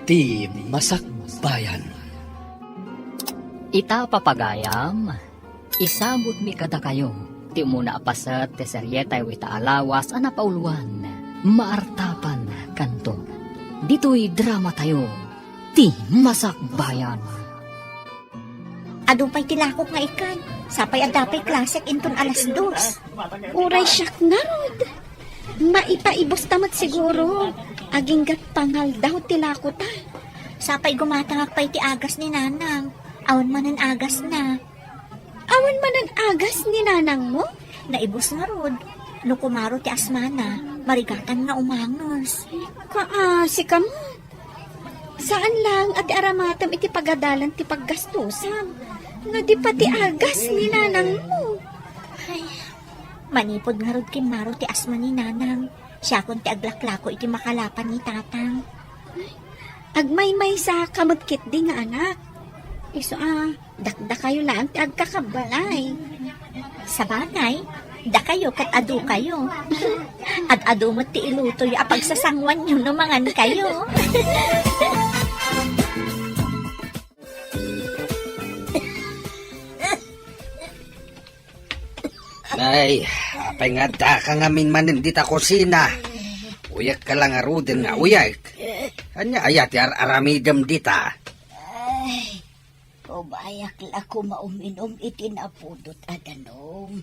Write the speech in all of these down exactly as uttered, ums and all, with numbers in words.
Ti Masakbayan. Ita, papagayam, isabutmi kadakayo ti umuna a paset ti serietayo ita a lawas a napauluan, Maartapan Kanto. Ditoy dramatayo, Ti Masakbayan. Adu pay ti lakok nga ikkan. Sapay adda pay klasek inton alas dos. Uray siak ngarud. Maipaibus ta met siguro. Aginggat pangaldaw ti lakota. Sapay gumatangak pay ti agas ni Nanang. Awan manen agasna. Awan manen agas ni Nanangmo? Naibus ngarud. No kumaro ti asmana, marigatan nga umanges. Kaasi ka met. Saan laeng a ti aramatem iti pagadalan ti paggastosam, no di pati agas ni Nanangmo. Ay, manipud ngarud kimmaro ti asma ni Nanang, siakon ti aglaklako iti makalapan ni Tatang. Agmaymaysa ka met ketdi nga anak. Isu a, dakdakayo laeng ti agkakabbalay. Sabagay, dakayo ket adukayo. Ad-adu met ti ilutoyo a pagsasanguanyo no mangankayo. Ay, apay nga addaka ngamin manen dita kusina? Uyekka la ngaruden nga uyek. Ania aya ti ar-aramidem dita? Ay, kumayak la koma uminom iti napudot a danum.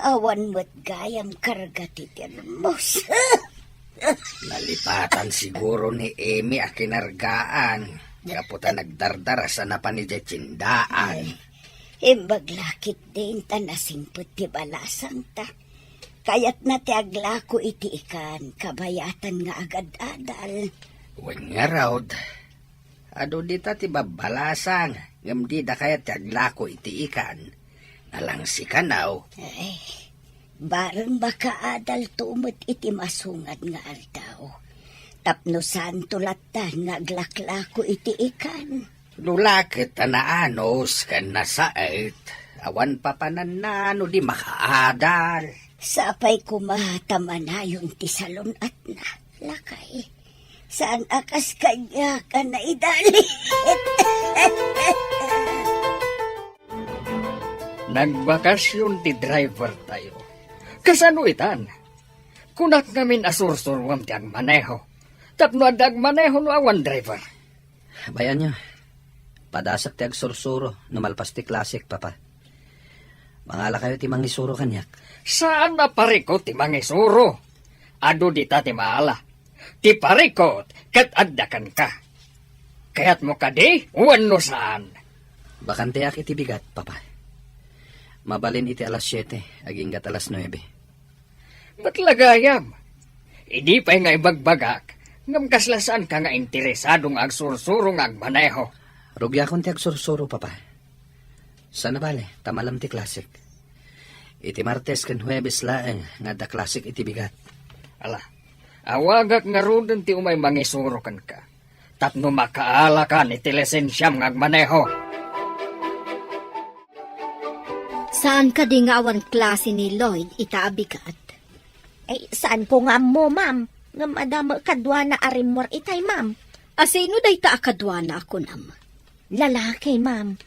Awan met gayam karga ti termos. Nalipatan siguro ni Emi a kinargaan, gapu ta nagdardaras a napan idiay tiendaan. Ay, imbag la ketdin ta nasingpet ti balasangta. Kayatna ti aglako iti ikan, kabayatan nga agad-adal. Wen ngarud, adu dita ti babbalasang, ngem dida kayat ti aglako iti ikan. Nalangsi kanaw. Ay, bareng makaadalto met iti masungad nga aldaw. Tapno saanto latta nga aglaklako iti ikan. No la ket ta naanus ken nasaet, awan papananna no di makaadal. Sapay koma ta manayon ti salun-atna, lakay. Saan a kas kaniak a naidalit. Nagbakasyon ti driver tayo. Kasano itan? Kunak ngamin a sursuruam ti agmaneho. Tapno adda agmaneho no awan driver. Bay-anyo, padasek ti agsursuro no malpas ti klasek, Papa. Mangalakayo ti mangisuro kaniak. Saan a parikut ti mangisuro. Adu dita ti maala. Ti parikut ket adda kenka. Kayatmo kadi wenno saan? Bakanteak iti bigat, Papa. Mabalin iti alas siete, aginggat alas nuebe. Met la gayam. Idi pay nga ibagbagak, ngem kasla saanka nga interesado nga agsursuro nga agmaneho. Rugiakon ti agsursuro, Papa. Saan a bale, ta malem ti klasek. Iti Martes ken Huebes laeng nga adda klasek iti bigat. Ala, awagak ngaruden ti umay mangisuro kenka. Tapno makaalakan iti lisensiam nga agmaneho. Saan kadi nga awan klase ni Lloyd ita a bigat? Ay, saanko nga ammo, ma'am. Ngem adda met kaduana a rimmuar itay, ma'am. A sino dayta a kaduana a kunam? Lalaki, ma'am.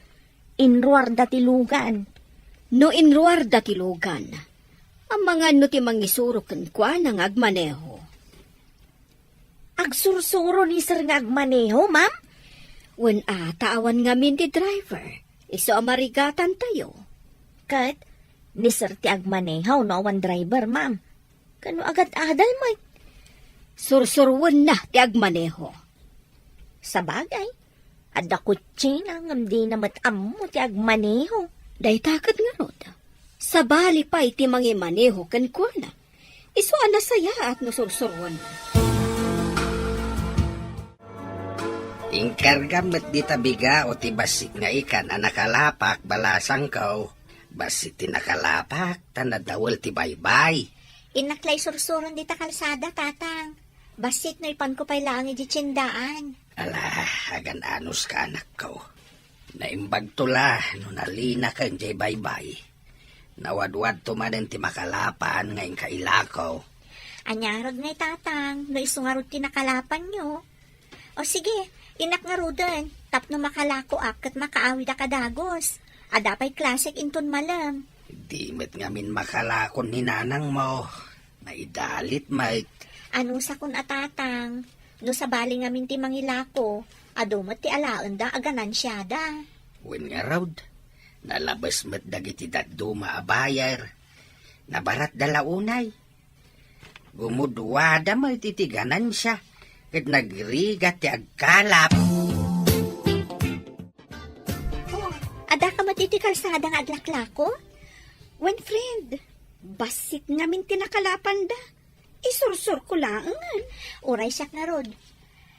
Inruarda ti lugan. No inruarda ti lugan, amangan no ti mangisuro kenkuana nga agmaneho. Agsursuro ni sir nga agmaneho, ma'am? Wen a, ta awan ngamin ti driver. Isu a marigatantayo. Ket, ni sir ti agmaneho no awan driver, ma'am. Kano agad-adal met? Sursuruenna ti agmaneho. Sabagay, adda kutsina ngem dina met ammo ti agmaneho. Dayta ket ngarud, sabali pay ti mangimaneho kenkuana. Isu a nasayaat no sursuruenna. Inkargam met dita bigao ti bassit nga ikan a nakalapak, balasangko. Bassit ti nakalapak, ta nadawel ti baybay. Innak la isursuron dita kalsada, Tatang. Bassit no ipanko pay laeng idiay tiendaan. Ala, agan-anuska, anakko. Naimbagto la no nalinaken diay baybay. Nawadwadto manen ti makalapan nga inka ilako. Aniarod ngay, Tatang, no isu ngarud ti nakalapanyo? O sige, innak ngaruden, tapno makalakoak ket makaawidak a dagus. Adda pay klasek inton malem. Di met ngamin makalako ni nanangmo. Naidalit met. Anusakon a tatang, no sabali ngamin ti mangilako, adu met ti alaenda a ganansiada. Wen ngarud, nalabes met dagiti dadduma a buyer. Nabaratda la unay. Gumuduada met iti ganansia, ket nagrigat ti agkalap. Oh, adda ka met iti kalsada nga aglaklako? Wen, friend, bassit ngamin ti nakalapanda. Isursurko laengen. Uray siak ngarud.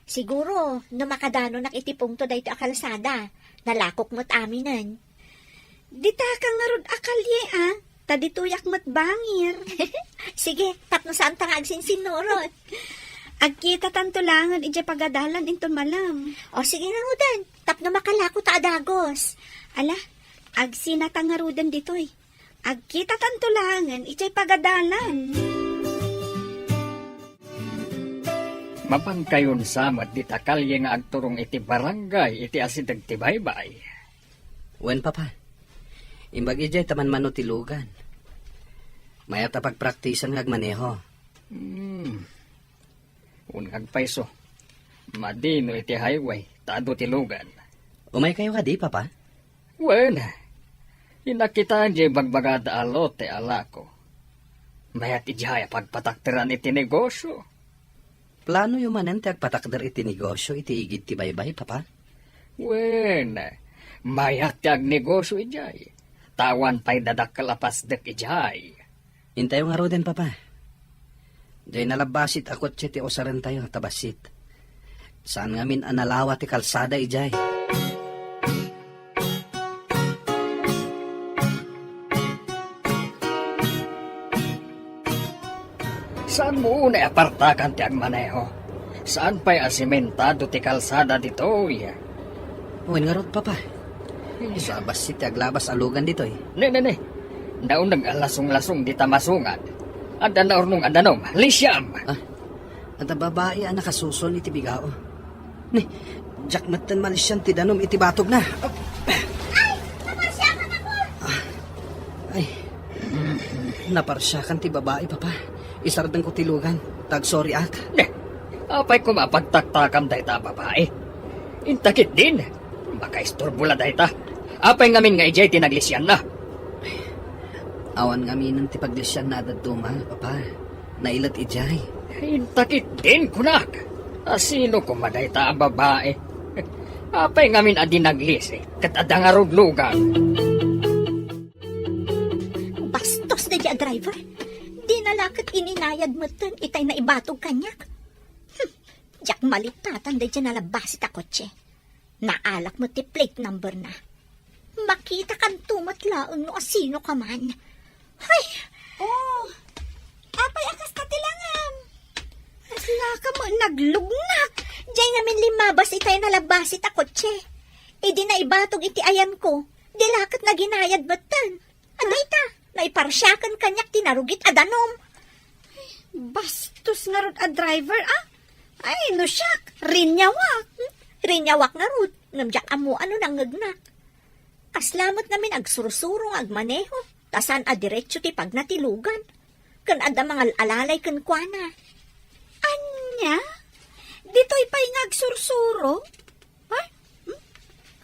Siguro, no makadanonak iti pungto daytoy a kalsada, nalakok met aminen. Dita ka ngarud a kalye, a. Ta ditoyak met bangir. Sige, tapno saanta nga agsinsinnurot. Agkitatanto laengen idiay pagadalan inton malem. O sige ngaruden, tapno makalako ta a dagus. Ala, agsinata ngaruden ditoy. Agkitatanto laengen idiay pagadalan. Mapankayon sa met dita kalye nga agturong iti barangay iti asideg ti baybay. Wen, Papa. Imbag idiay ta manmano ti lugan. Mayat a pagpraktisan nga agmaneho. Hmm. Wen, agpayso. Madi no iti highway, ta adu ti lugan. Umaykayo kadi, Papa? Wen, innak ita diay bagbagada a lote a lako. Mayat idiay a pagpatakderan iti negosio. Planoyo manen ti agpatakder iti negosio iti igid ti baybay, Papa? Wen, mayat ti agnegosio idiay. Ta awan pay dadakkel a pasdek idiay. Intayo ngaruden, Papa. Diay nalabbasit a kotse ti usarentayo ta bassit. Saan ngamin a nalawa ti kalsada idiay. Saanmo unay a partakan ti agmaneho? Saan pay a simentado ti kalsada ditoy? Wen ngarud, Papa. Isu a bassit ti aglabas a lugan ditoy. Ne, ne, ne. Nauneg a lasonglasong dita masungad. Adda naurnong a danum. Lisiam! Ah, adda babai a nakasuson iti bigao. Ne, diak metten malisian ti danum iti batogna. Ay! Naparsiakan ako! Ah, ay, naparsiakan ti babai, Papa. Isardengko ti lugan. Tagsoriak. Ne, apay koma a pagtaktakam dayta a babai? Inta ketdin. Makaisturbo la dayta. Apay ngamin nga idiay ti naglisianna? Awan ngaminen ti paglisianna a dadduma, Papa. Nailet idiay. Inta ketdin, kunak. A sino koma dayta a babai? Apay ngamin a di naglisi ket adda ngarud lugan? Bastos daydi a driver. Dina la ket ininayad metten itay naibatog kaniak. Hmm, diak malitatan daydi nalabbasit a kotse. Naalak met ti plate number na. Makitakanto met laeng no asino ka man. Hay! Oh, apay a kasta ti langam? Aslaka met naglugnak. Diay ngamin limmabas itay nalabbasit a kotse. Idi naibatog iti ayanko, di la ket naginayad metten. Adayta, naiparsiakan kaniak ti narugit a danum. Bastos ngarud a driver, a? Ay, no siak, riniawak. Riniawak ngarud, ngem diak ammo a no nangngegnak. Kasla met ngamin agsursuro nga agmaneho, ta saan a diretso ti pagna ti lugan. Ken adda mangal-alalay kenkuana. Ania? Ditoy pay nga agsursuro? Ha? Hmm?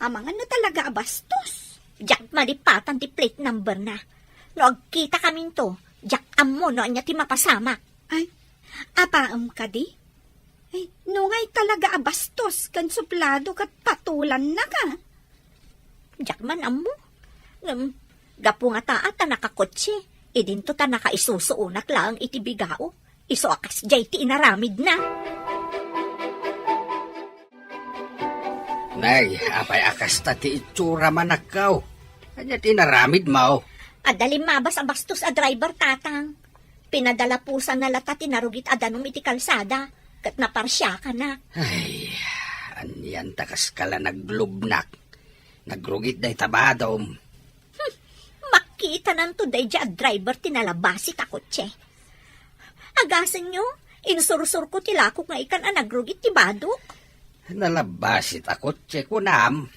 Amangan no talaga a bastos. Diak malipatan ti plate number na. No agkitakaminto, diak ammo no ania ti mapasamak. Ay, apaem kadi? Ay, nungay talaga a bastos ken suplado ket patulanna ka. Diak man ammo. Ngem, gapu nga taat a nakakotse, idinto ta nakaisusuonak laeng iti bigao. Isu a kasdiay ti inaramidna. Nay, apay a kasta ti itsura, manakkaw? Ania ti inaramidmo? Adda limmabas a bastos a driver, tatang. Pinadalapusanna latta ti narugit a danum iti kalsada, ket naparsiakanak. Ay, anian ta kaskala naglubnak. Nagrugit dayta badom. Hmm, makitananto daydi a driver ti nalabasit a kotse. Agasenyo, insursurko ti lakok nga ikan a nagrugit ti badok. Nalabbasit a kotse, kunam.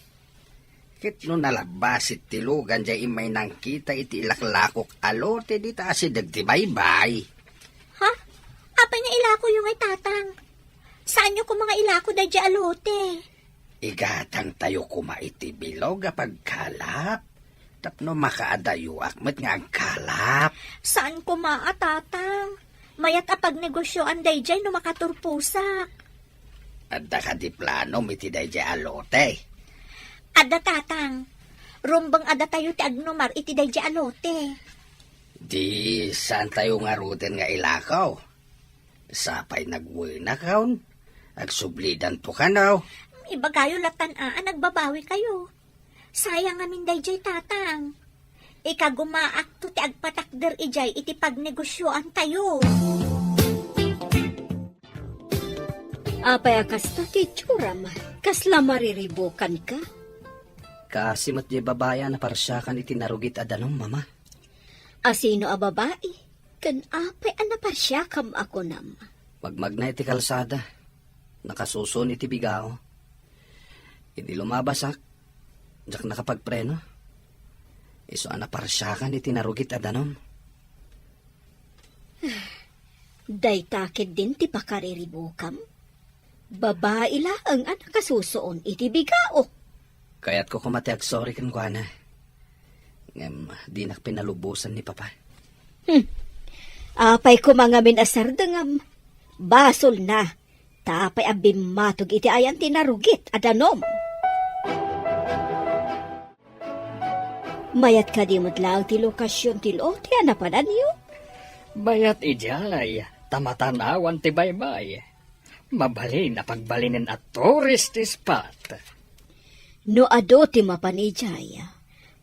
Ket no nalabbasit ti lugan jay immay nangkita iti ilaklakok a lote dita asideg ti baybay. Ha? Apay nga ilakoyo ngay, Tatang? Saanyo koma nga ilako dayjay a lote? Igatangtayo koma iti bilog a pagkalap tapno makaadayoak met nga agkalap. Saan koma a, Tatang. Mayat a pagnegosioan dayjay no makaturposak. Adda kadi planom iti dayjay a lote? Adda, Tatang. Rumbeng a datayo ti agnumar iti dayjay a lote. Di, saantayo ngaruden nga ilako. Sapay nagwenakon, agsublidanto kano. Ibagayo latan a, a nagbabawikayo. Sayang ngamin dayjay, Tatang. Ikagumaakto ti agpatakder idiay iti pagnegosioantayo. Apay a kasta ti itsuram? Kasla mariribukanka? Kaasi met diay babai a naparsiakan iti narugit a danum, Mama. Asino a babai? Ken apay a naparsiakam a kunam? Magmagna iti kalsada. Nakasuson iti bigao. Idi lumabasak, diak nakapagpreno. Isu a naparsiakan iti narugit a danum. Dayta ketdin ti pakariribukam? Babai laeng a nakasusuon iti bigaok. Kayatko koma ti agsorry kenkuana. Ngem dinak pinalubosan ni Papa. Hmm. Apay koma ngamin a sardengam? Basolna. Ta apay a bimmatog iti ayan ti narugit a danum? Mayat kadi met laeng ti lokasion ti lote a napananyo? Mayat idiay, ta matanawan ti baybay. Mabalin a pagbalinen a tourist spot. No adu ti mapan idiay,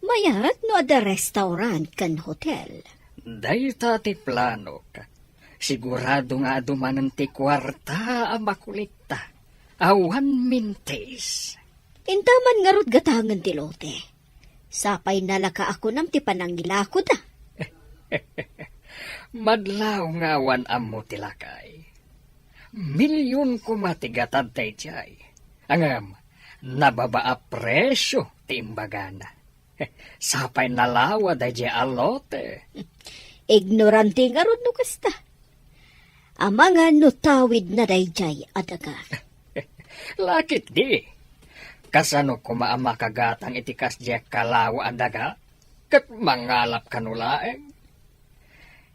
mayat no adda restaurant ken hotel. Dayta ti planok. Sigurado nga adu manen ti kuarta a makulitta. Awan mintis. Intaman ngarud gatangen ti lote. Sapay nalaka a kunam ti panangilakoda. Madlaw nga awan ammo ti lakay. Milyon koma ti gatad daydiay. Ngem, nababa a presio ti imbagana. Sapay nalawa daydiay a lote. Ignorante ngarud no kasta. Amangan no tawidna daydiay a daga. Lakit di. Kasano koma a makagatang iti kasdiay kalawa a daga? Ket mangalap kano laeng?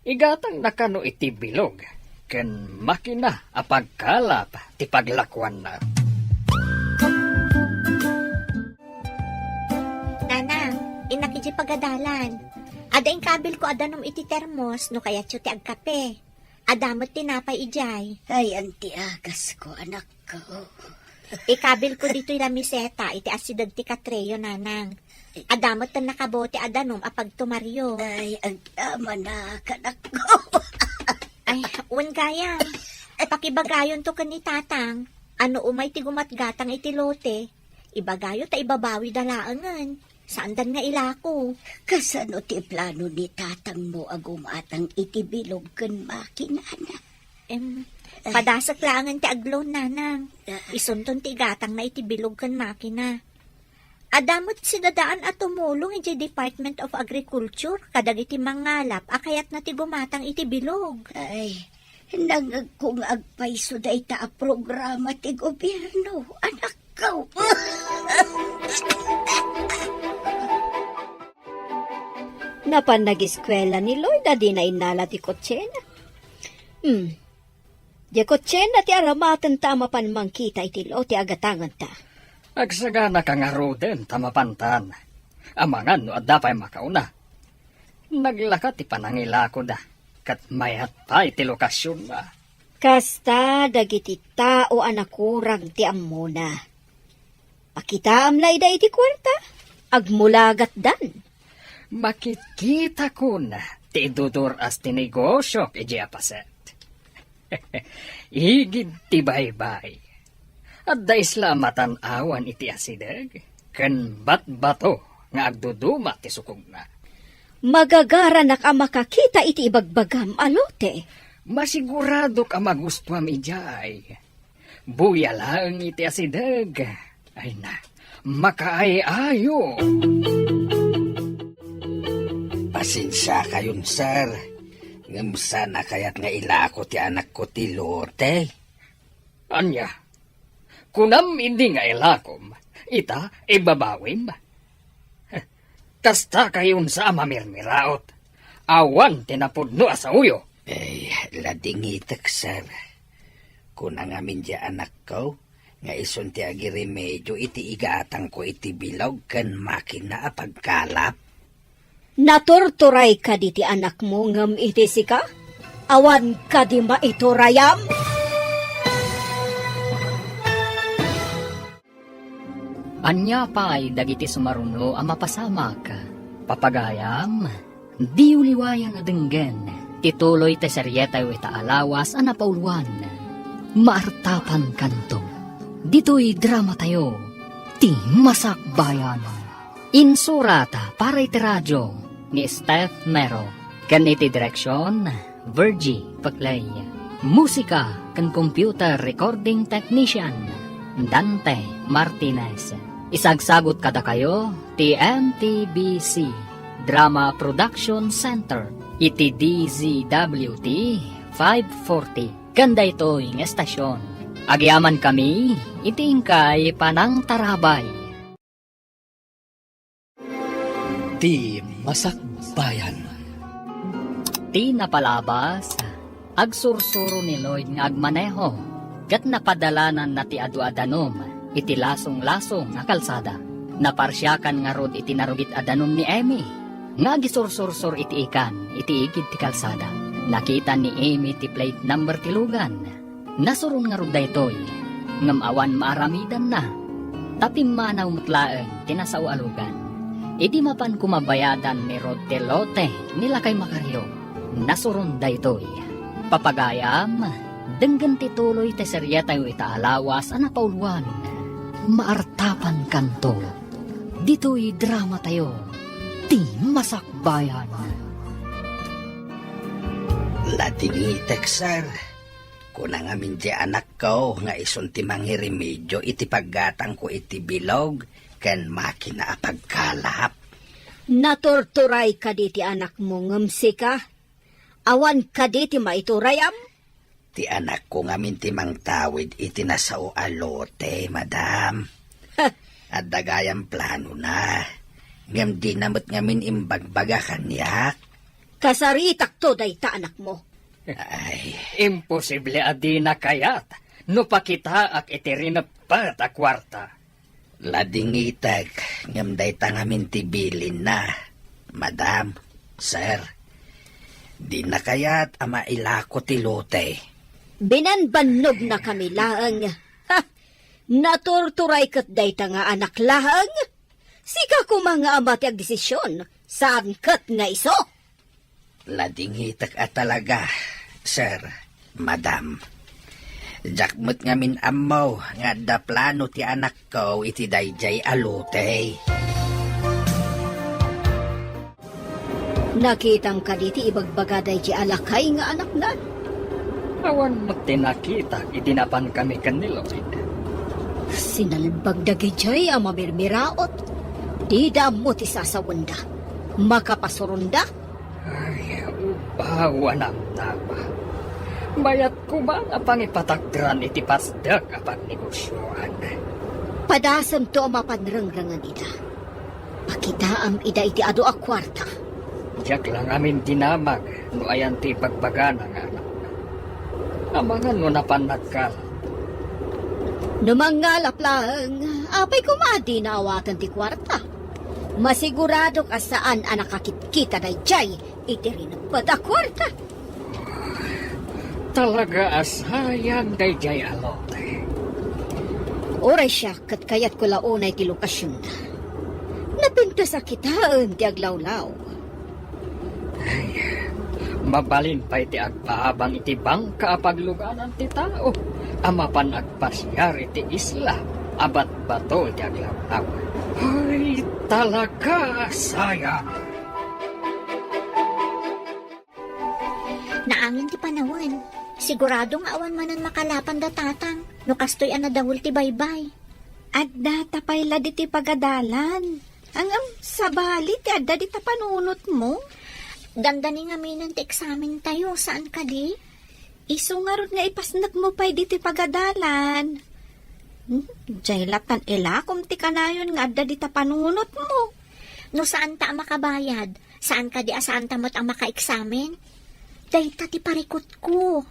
Igatangna kano iti bilog ken makina a pagkalap ti paglakuanna. Nanang, innak idiay pagadalan. Adda inkabilko a danum iti termos no kayatyo ti agkape. Adda met tinapay idiay. Ay, anti agasko, anakko. Ikabilko ditoy lamiseta iti asideg ti katreyo, nanang. Adda met nakabote a danum a pagtumaryo. Ay, agdamanak, anakko. Ay, wen gayam. Pakibagayonto ken ni tatang. No umay ti gumatgatang iti lote, ibagayo ta ibabawida laengen. Saandan nga ilako. Kasano ti plano ni tatangmo a gumatang iti bilog ken makinana? Em, padasek laengen ti agloan, nanang. Ah. Isunton ti igatangna iti bilog ken makina. Adda met sidadaan a tumulong idiay Department of Agriculture kadagiti mangalap a kayatna ti gumatang iti bilog. Ay, nangngegko nga agpayso dayta a programa ti gobierno, anakko. Napan nagiskuela ni Lloyd a dina innala ti kotsena. Hmm. Diay kotsena ti aramatenta a mapan mangkita iti lote a gatangenta. Agsaganaka ngaruden ta mapantan. Amangan no adda pay makauna. Naglaka ti panangilakoda, ket mayat pay ti lokasionna. Kasta dagiti tao a nakurang ti ammona. Pakitaam layda iti kuarta, agmulagatdan. Makitkitakon ti idudur-as ti negosiok idiay a paset. Igid ti baybay. Adda isla a matan-awan iti asideg, ken batbato nga agduduma ti sukogna. Magagaranak a makakita iti ibagbagam a lote. Masiguradok a magustuam idiay. Buya laeng iti asideg. Ay na, makaay-ayo. Pasensiakayon, sir. Ngem saan a kayat nga ilako ti anakko ti lote. Ania? Kunam idi nga ilakom, ita ibabawim? Kasta kay unsa a mamirmiraot? Awan ti napudno a saoyo. Ay, ladingitek, sir. Kuna ngamin diay anakko nga isun ti agiremedio iti igatangko iti bilog ken makina a pagkalap. Naturturay kadi ti anakmo ngem iti sika? Awan kadi maiturayam? Ania pay dagiti sumaruno a mapasamak? Papagayam, diyo liwayan a denggen ti tuloy ti serietayo ita a lawas a napauluan, Maartapankanto. Ditoy dramatayo, Ti Masakbayan. Insurat para iti radio ni Steph Mero, ken iti direksion, Virgie Peclay. Musika ken computer recording technician, Dante Martinez. Isagsagut kadakayo ti M T B C Drama Production Center iti D Z W T five forty ken daytoy nga estasion. Agyamankami iti inkay panangtarabay. Ti Masakbayan. Ti napalabas, agsursuro ni Lloyd nga agmaneho, ket napadalananna ti adu a danum iti lasonglasong a kalsada. Naparsiakan ngarud iti narugit a danum ni Emmy nga agisursursor iti ikan iti igid ti kalsada. Nakita ni Emmy ti plate number ti lugan. Nasuron ngarud daytoy, ngem awan maaramidanna, ta pimmanaw met laeng ti nasao a lugan. Idi mapan koma bayadan ni Rod ti lote ni Lakay Macario, nasuron daytoy. Papagayam, denggen ti tuloy ti serietayo ita a lawas a napauluan, Maartapankanto. Ditoy dramatayo, Ti Masakbayan. Ladingitek, sir. Kuna ngamin diay anakko nga isun ti mangiremedio iti paggatangko iti bilog ken makina a pagkalap. Naturturay kadi ti anakmo ngem sika? Awan kadi ti maiturayam? Ti anakko ngamin ti mangtawid iti nasao a lote, madam. Heh. Adda gayam planona, ngem dina met ngamin imbagbaga kaniak. Kasaritakto dayta anakmo. Ay. Imposible a dina kayat no pakitaak iti rineppet a kuarta. Ladingitek, ngem dayta ngamin ti bilinna, madam, sir. Dina kayat a mailako ti lote. Binanbannognakami laeng. Ha! Naturturay ket dayta nga anak laeng? Sika koma nga ama ti agdesision, saan ket nga isu. Ladingitek a talaga, sir, madam. Diak met ngamin ammo nga adda plano ti anakko iti daydiay a lote. Nakitam kadi ti ibagbaga daydiay a lakay nga anakna? Awan met ti nakitak idi napankami ken ni Lloyd. Sinalbag dagidiay a mamirmiraot. Dida ammo ti sasawenda. Makapasuronda? Ay, ubaw a namnama. Mayat koma nga pangipatakderan iti pasdek a pagnegosioan. Padasemto a mapan rengrengen ida. Pakitaam ida iti adu a kuarta. Diak la ngamin dinamag no ayan ti ibagbagana nga anakna. Amangan no napan nagkalap. No mangngalap laeng, apay koma a dina awaten ti kuarta? Masiguradok a saan a nakakitkita daydiay iti rineppet a kuarta. Talaga a sayang daydiay a lote. Uray siak ket kayatko la unay ti lokasionna. Napintas a kitaen ti aglawlaw. Ay, mabalin pay ti agpaabang iti bangka a pagluganan ti tao a mapan agpasiar iti isla a batbato iti aglawlaw. Ay, talaga a sayang. Naangin ti panawen. Sigurado nga awan manen makalapan da, Tatang, no kastoy a nadawel ti baybay. Adda ta pay la ditoy pagadalan. Ngem, sabali ti adda dita panunotmo? Dandani ngaminen ti eksamen tayo, saan kadi? Isu ngarud nga ipasnekmo pay ditoy pagadalan. Hmm, diay lattan ilakom ti kanayon nga adda dita panunotmo. No saanta a makabayad, saan kadi a saanta met a makaeksamen? Dayta ti parikutko.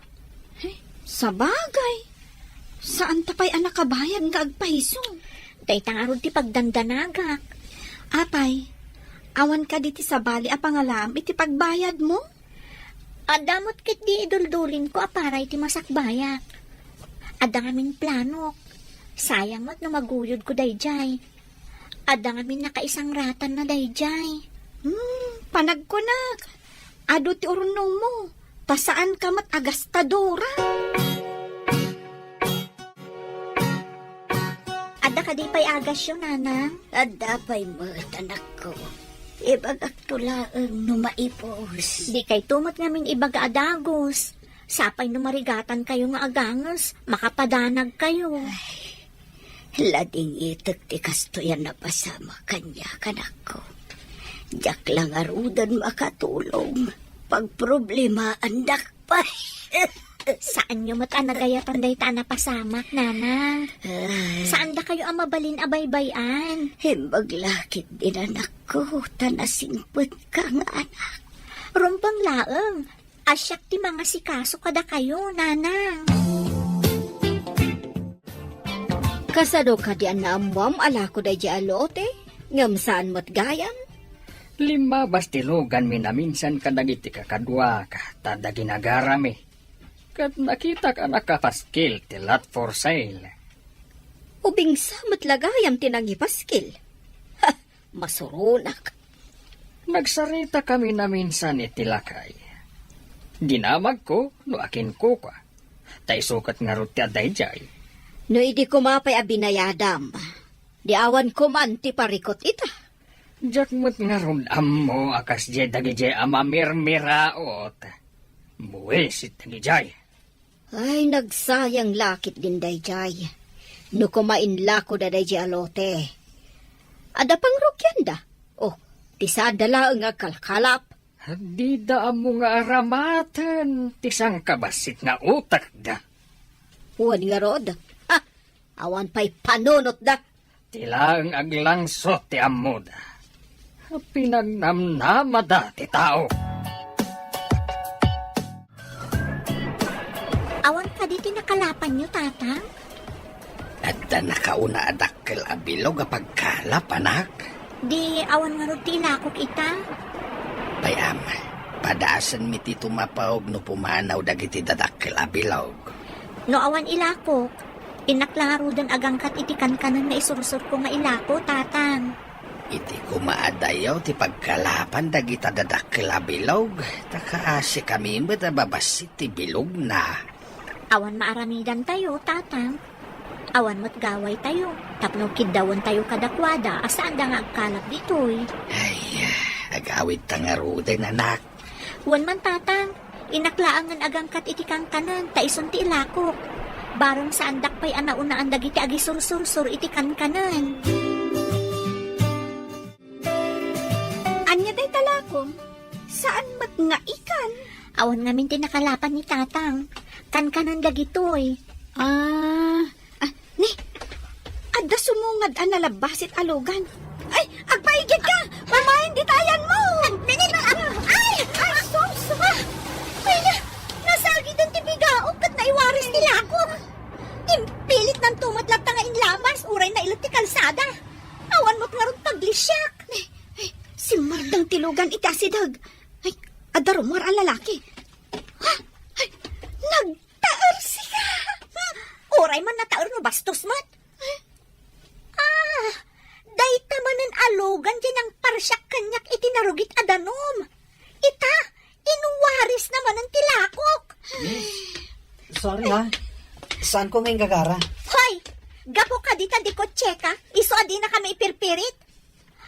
Eh, sabagay, saanta pay a nakabayad nga agpayso. Dayta ngarud ti pagdandanagak. Apay, awan kadi ti sabali a pangalaam iti pagbayadmo? Adda met ketdi iduldulinko a para iti masakbayak. Adda ngamin planok. Sayang met no maguyodko daydiay. Adda ngamin nakaisangratanna daydiay. Hmm, panagkunak. Adu ti urunongmo. Ta saanka met a gastadora. Adda kadi pay agasyo, Nanang? Adda pay met, anakko. Ibagakto laeng no maipus. Dikayto met ngamin ibaga a dagus. Sapay no marigatankayo nga aganges, makapadanagkayo. Ay, ladingitek ti kastoy a napasamak kaniak, anakko. Diak la ngaruden makatulong. Pagproblemaandak pay. Saanyo met a nagayatan dayta a napasamak, Nanang. Ay. Saandakayo a mabalin a baybay-an. Imbag la ketdin, anakko, ta nasingpetka nga anak. Rumbeng laeng, a siak ti mangasikaso kadakayo, Nanang. Kasano kadi a naammoam a lako daydiay a lote, ngem saan met gayam? Limmabas ti luganmi naminsan kadagiti kakaduak, ta adda ginagarami. Ket nakitak a nakapaskil ti lot for sale. Ubingsa met la gayam ti nangipaskil. Ha! Masuronak. Nagsaritakami naminsan iti lakay. Dinamagko no akinkukua. Ta isu ket ngarud ti adda idiay. No idi koma pay a binayadam, di awan koman ti parikut ita. Diak met ngarud ammo a kasdiay dagidiay a mamirmiraot. Buis dagidiay. Ay, nagsayang la ketdin daydiay. No koma inlakoda daydiay a lote. Adda pangrugianda. Oh, ti saanda laeng nga agkalkalap. Dida ammo nga aramaten ti sangkabassit nga utekda. Wen ngarud, ha, awan pay panunotda. Ti laeng aglangsot ti ammoda. Pinagnamnamada ti tao. Awan kadi ti nakalapanyo, Tatang? Adda nakauna a dakkel a bilog a pagkalap, anak. Di awan ngarud ti ilakok ita? Payam, padasenmi ti tumapaw no pumanaw dagiti dadakkel a bilog. No awan ilakok, innak la ngaruden agangkat iti kankanen nga isursurko nga ilako, Tatang. Iti koma a dayaw ti pagkalapan dagita dadakkel a bilog, ta kaasikami met a babassit ti bilogna. Awan maaramidantayo, Tatang. Awan met gawaytayo, tapno kiddawentayo kadakuada a saanda nga agkalap ditoy. Ay, agawidta ngaruden, anak. Wen man, Tatang, innak laengen agangkat iti kankanen ta isun ti ilakok. Bareng saandak pay a naunaan dagiti agisursursor iti kankanen. Ania dayta lakom? Saan met nga ikan? Awan ngamin ti nakalapan ni Tatang. Kankanen dagitoy. Ah, ah, ni, adda sumungad a nalabbasit a lugan. Ay, agpaigidka! Mamayen dita ayanmo! Ay, ay, sus! Ah! Ay, na, nasagiden ti bigaok ket naiwaris ti lakok. Impilitnanto met latta nga inlamas, uray nailet ti kalsada. Awan met ngarud paglisiak. Ay, ay, simmardeng ti lugan iti asideg. Ay, adda rummuar a lalaki. Ha? Ay, nagtaersika! Hmm, uray man nataer no bastos met. Ah, dayta manen a lugan diay nangparsiak kaniak iti narugit a danum. Ita, inwarisna manen ti lakok. Miss, sorry ha. Saanko nga inggagara. Hoy, gapu kadi ta dikotseka, isu a dinaka maipirpirit?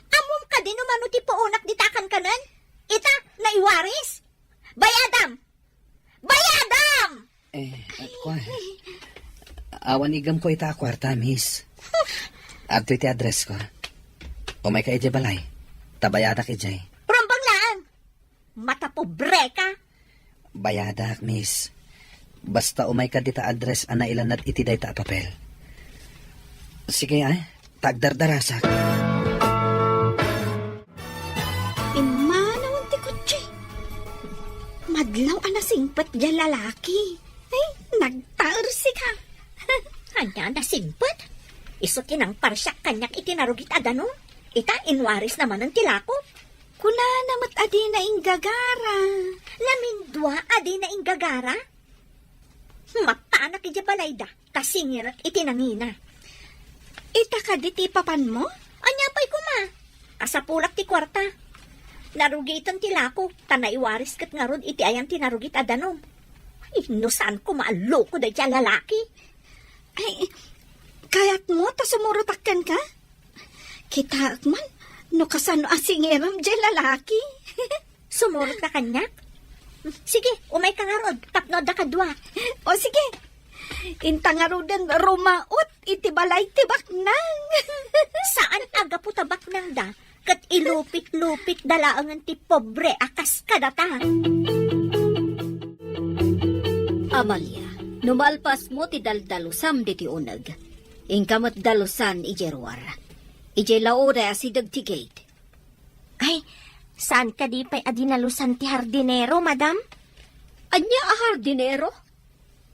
Ammom kadi no mano ti puonak dita a kankanen? Ita, naiwaris? Bayadam! Bayadam! Eh, kuan. Awan igem ko ita a kuarta, miss. Adtoy ti address ko. Umayka idiay balay. Ta bayadak idiay. Rumbeng laeng! Matapobre ka! Bayadak, miss. Basta umayka dita address a nailannad iti dayta a papel. Sige, ay. Ta agdardarasak. Immanawen ti kotse. Madlaw a nasingpet diay lalaki. Ay, nagtaersika. Ania, nasingpet? Isu ti nangparsiak kaniak iti narugit a danum. Ita, inwarisna manen ti lako. Kunana met a dina inggagara. Namindua a dina inggagara? Mapanak idiay balayda, ta singirek iti nangina. Ita kadi ti ipapanmo? Ania pay koma? Kasapulak ti kuarta. Narugiten ti lako, ta naiwaris ket ngarud iti ayan ti narugit a danum. Ay, no saan koma a loko dayta a lalaki. Ay, kayatmo ta sumurotak kenka? Kitaek man no kasano a singiram diay lalaki. Sumurot ka kaniak? Sige, umayka ngarud, tapno adda kadua. O sige, inta ngaruden rumaot iti balay ti baknang. Saan a gapu ta baknangda, ket ilupit-lupitda laengen ti pobre a kas kadata. Amalia, no malpasmo ti daldalusam ditoy uneg, inka met dalusan idiay ruar. Idiay laoda asideg ti gate. Ay, saan kadi pay a dinalusan ti hardinero, madam? Ania a hardinero?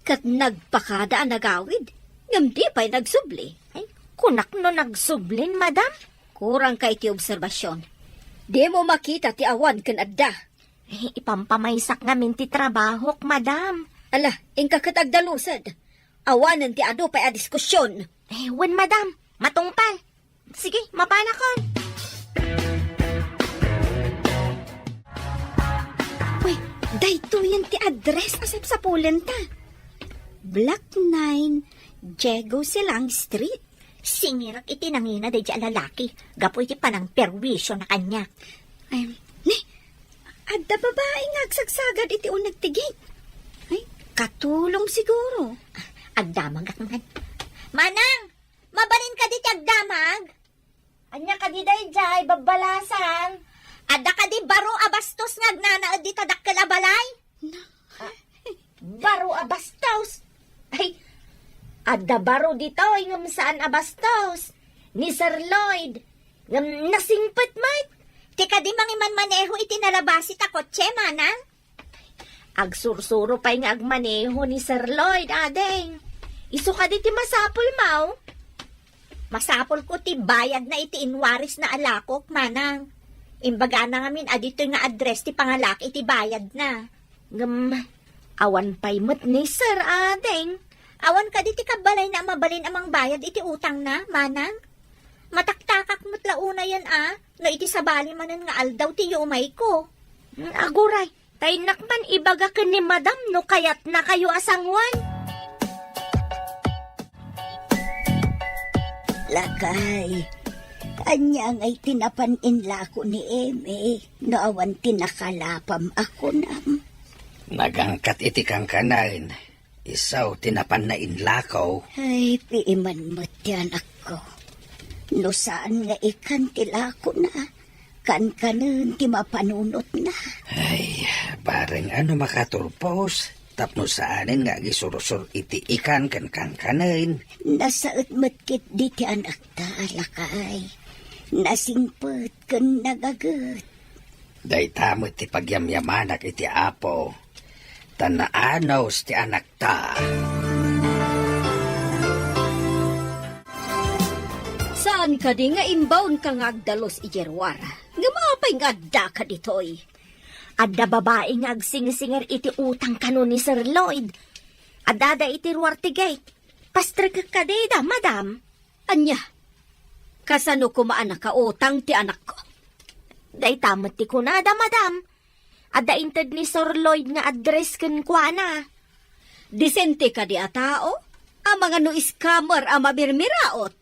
Ket nagpakada a nagawid, ngem di pay nagsubli. Ay, kunak no nagsublin, madam? Kurangka iti obserbasion. Dimo makita ti awan ken adda. Eh, ipampamaysak ngamin ti trabahok, madam. Ala, inka ket agdalused. Awanen ti adu pay a diskusion. Eh, wen, madam. Matungpal. Sige, mapanakon. Uy, daytoyen ti address a sapsapulenta. Block nine, Diego Silang Street. Singirek iti nangina daydi a lalaki gapu iti panangperwisio na kaniak. Ay, ni, adda babai nga agsagsagad iti uneg ti gate. Ay, katulong siguro. Agdamagak man. Manang, mabalin kadi ti agdamag? Ania kadi daydiay, babbalasang? Adda kadi baro a bastos nga agnanaed dita dakkel a balay? Na- Ah, baro a bastos? Ay, adda baro ditoy ngem saan a bastos. Ni Sir Lloyd. Ngem nasingpet met. Ti kadi mangimanmaneho iti nalabasi ta kotse, manang? Agsursuro pay nga agmaneho ni Sir Lloyd, ading. Isu kadi ti masapul, maw? Masapul ko ti bayadna iti inwarisna a lakok, manang. Imbagana ngamin a ditoy nga address ti pangalak iti bayadna. Ngem, awan pay met ni Sir, ading. Awan kadi ti kabbalayna a mabalin a mangbayad iti utangna, manang? Mataktakak met la unayen a, no iti sabali manen nga aldaw ti yumayko. Mm, aguray, ta innak man ibaga ken ni Madam no kayatnakayo a sanguan. Lakay, ania ngay ti napan inlako ni Eme no awan ti nakalapam a kunam? Nagangkat iti kankanen. Isu ti napanna inlako. Ay, piiman met ti anakko. No saan nga ikan ti lakona, kankanen ti mapanunotna. Ay, bareng a no makaturpos, tapno saanen nga agisursor iti ikan ken kankanen. Nasaet met ketdi ti anakta, lakay. Nasingpet ken nagaget. Dayta met ti pagyamyamanak iti Apo, ta naanus ti anakta. Saan kadi nga imbaonka nga agdalus idiay ruar? Ngem apay nga addaka ditoy? Adda babai nga agsingsingir iti utang kano ni Sir Lloyd. Addada iti ruar ti gate. Pastrekek kadi da, madam? Ania? Kasano koma a nakautang ti anakko? Dayta met ti kunada, madam. Adda inted ni Sir Lloyd nga address kenkuana. Disente kadi a tao? Amangan no scammer a mamirmiraot?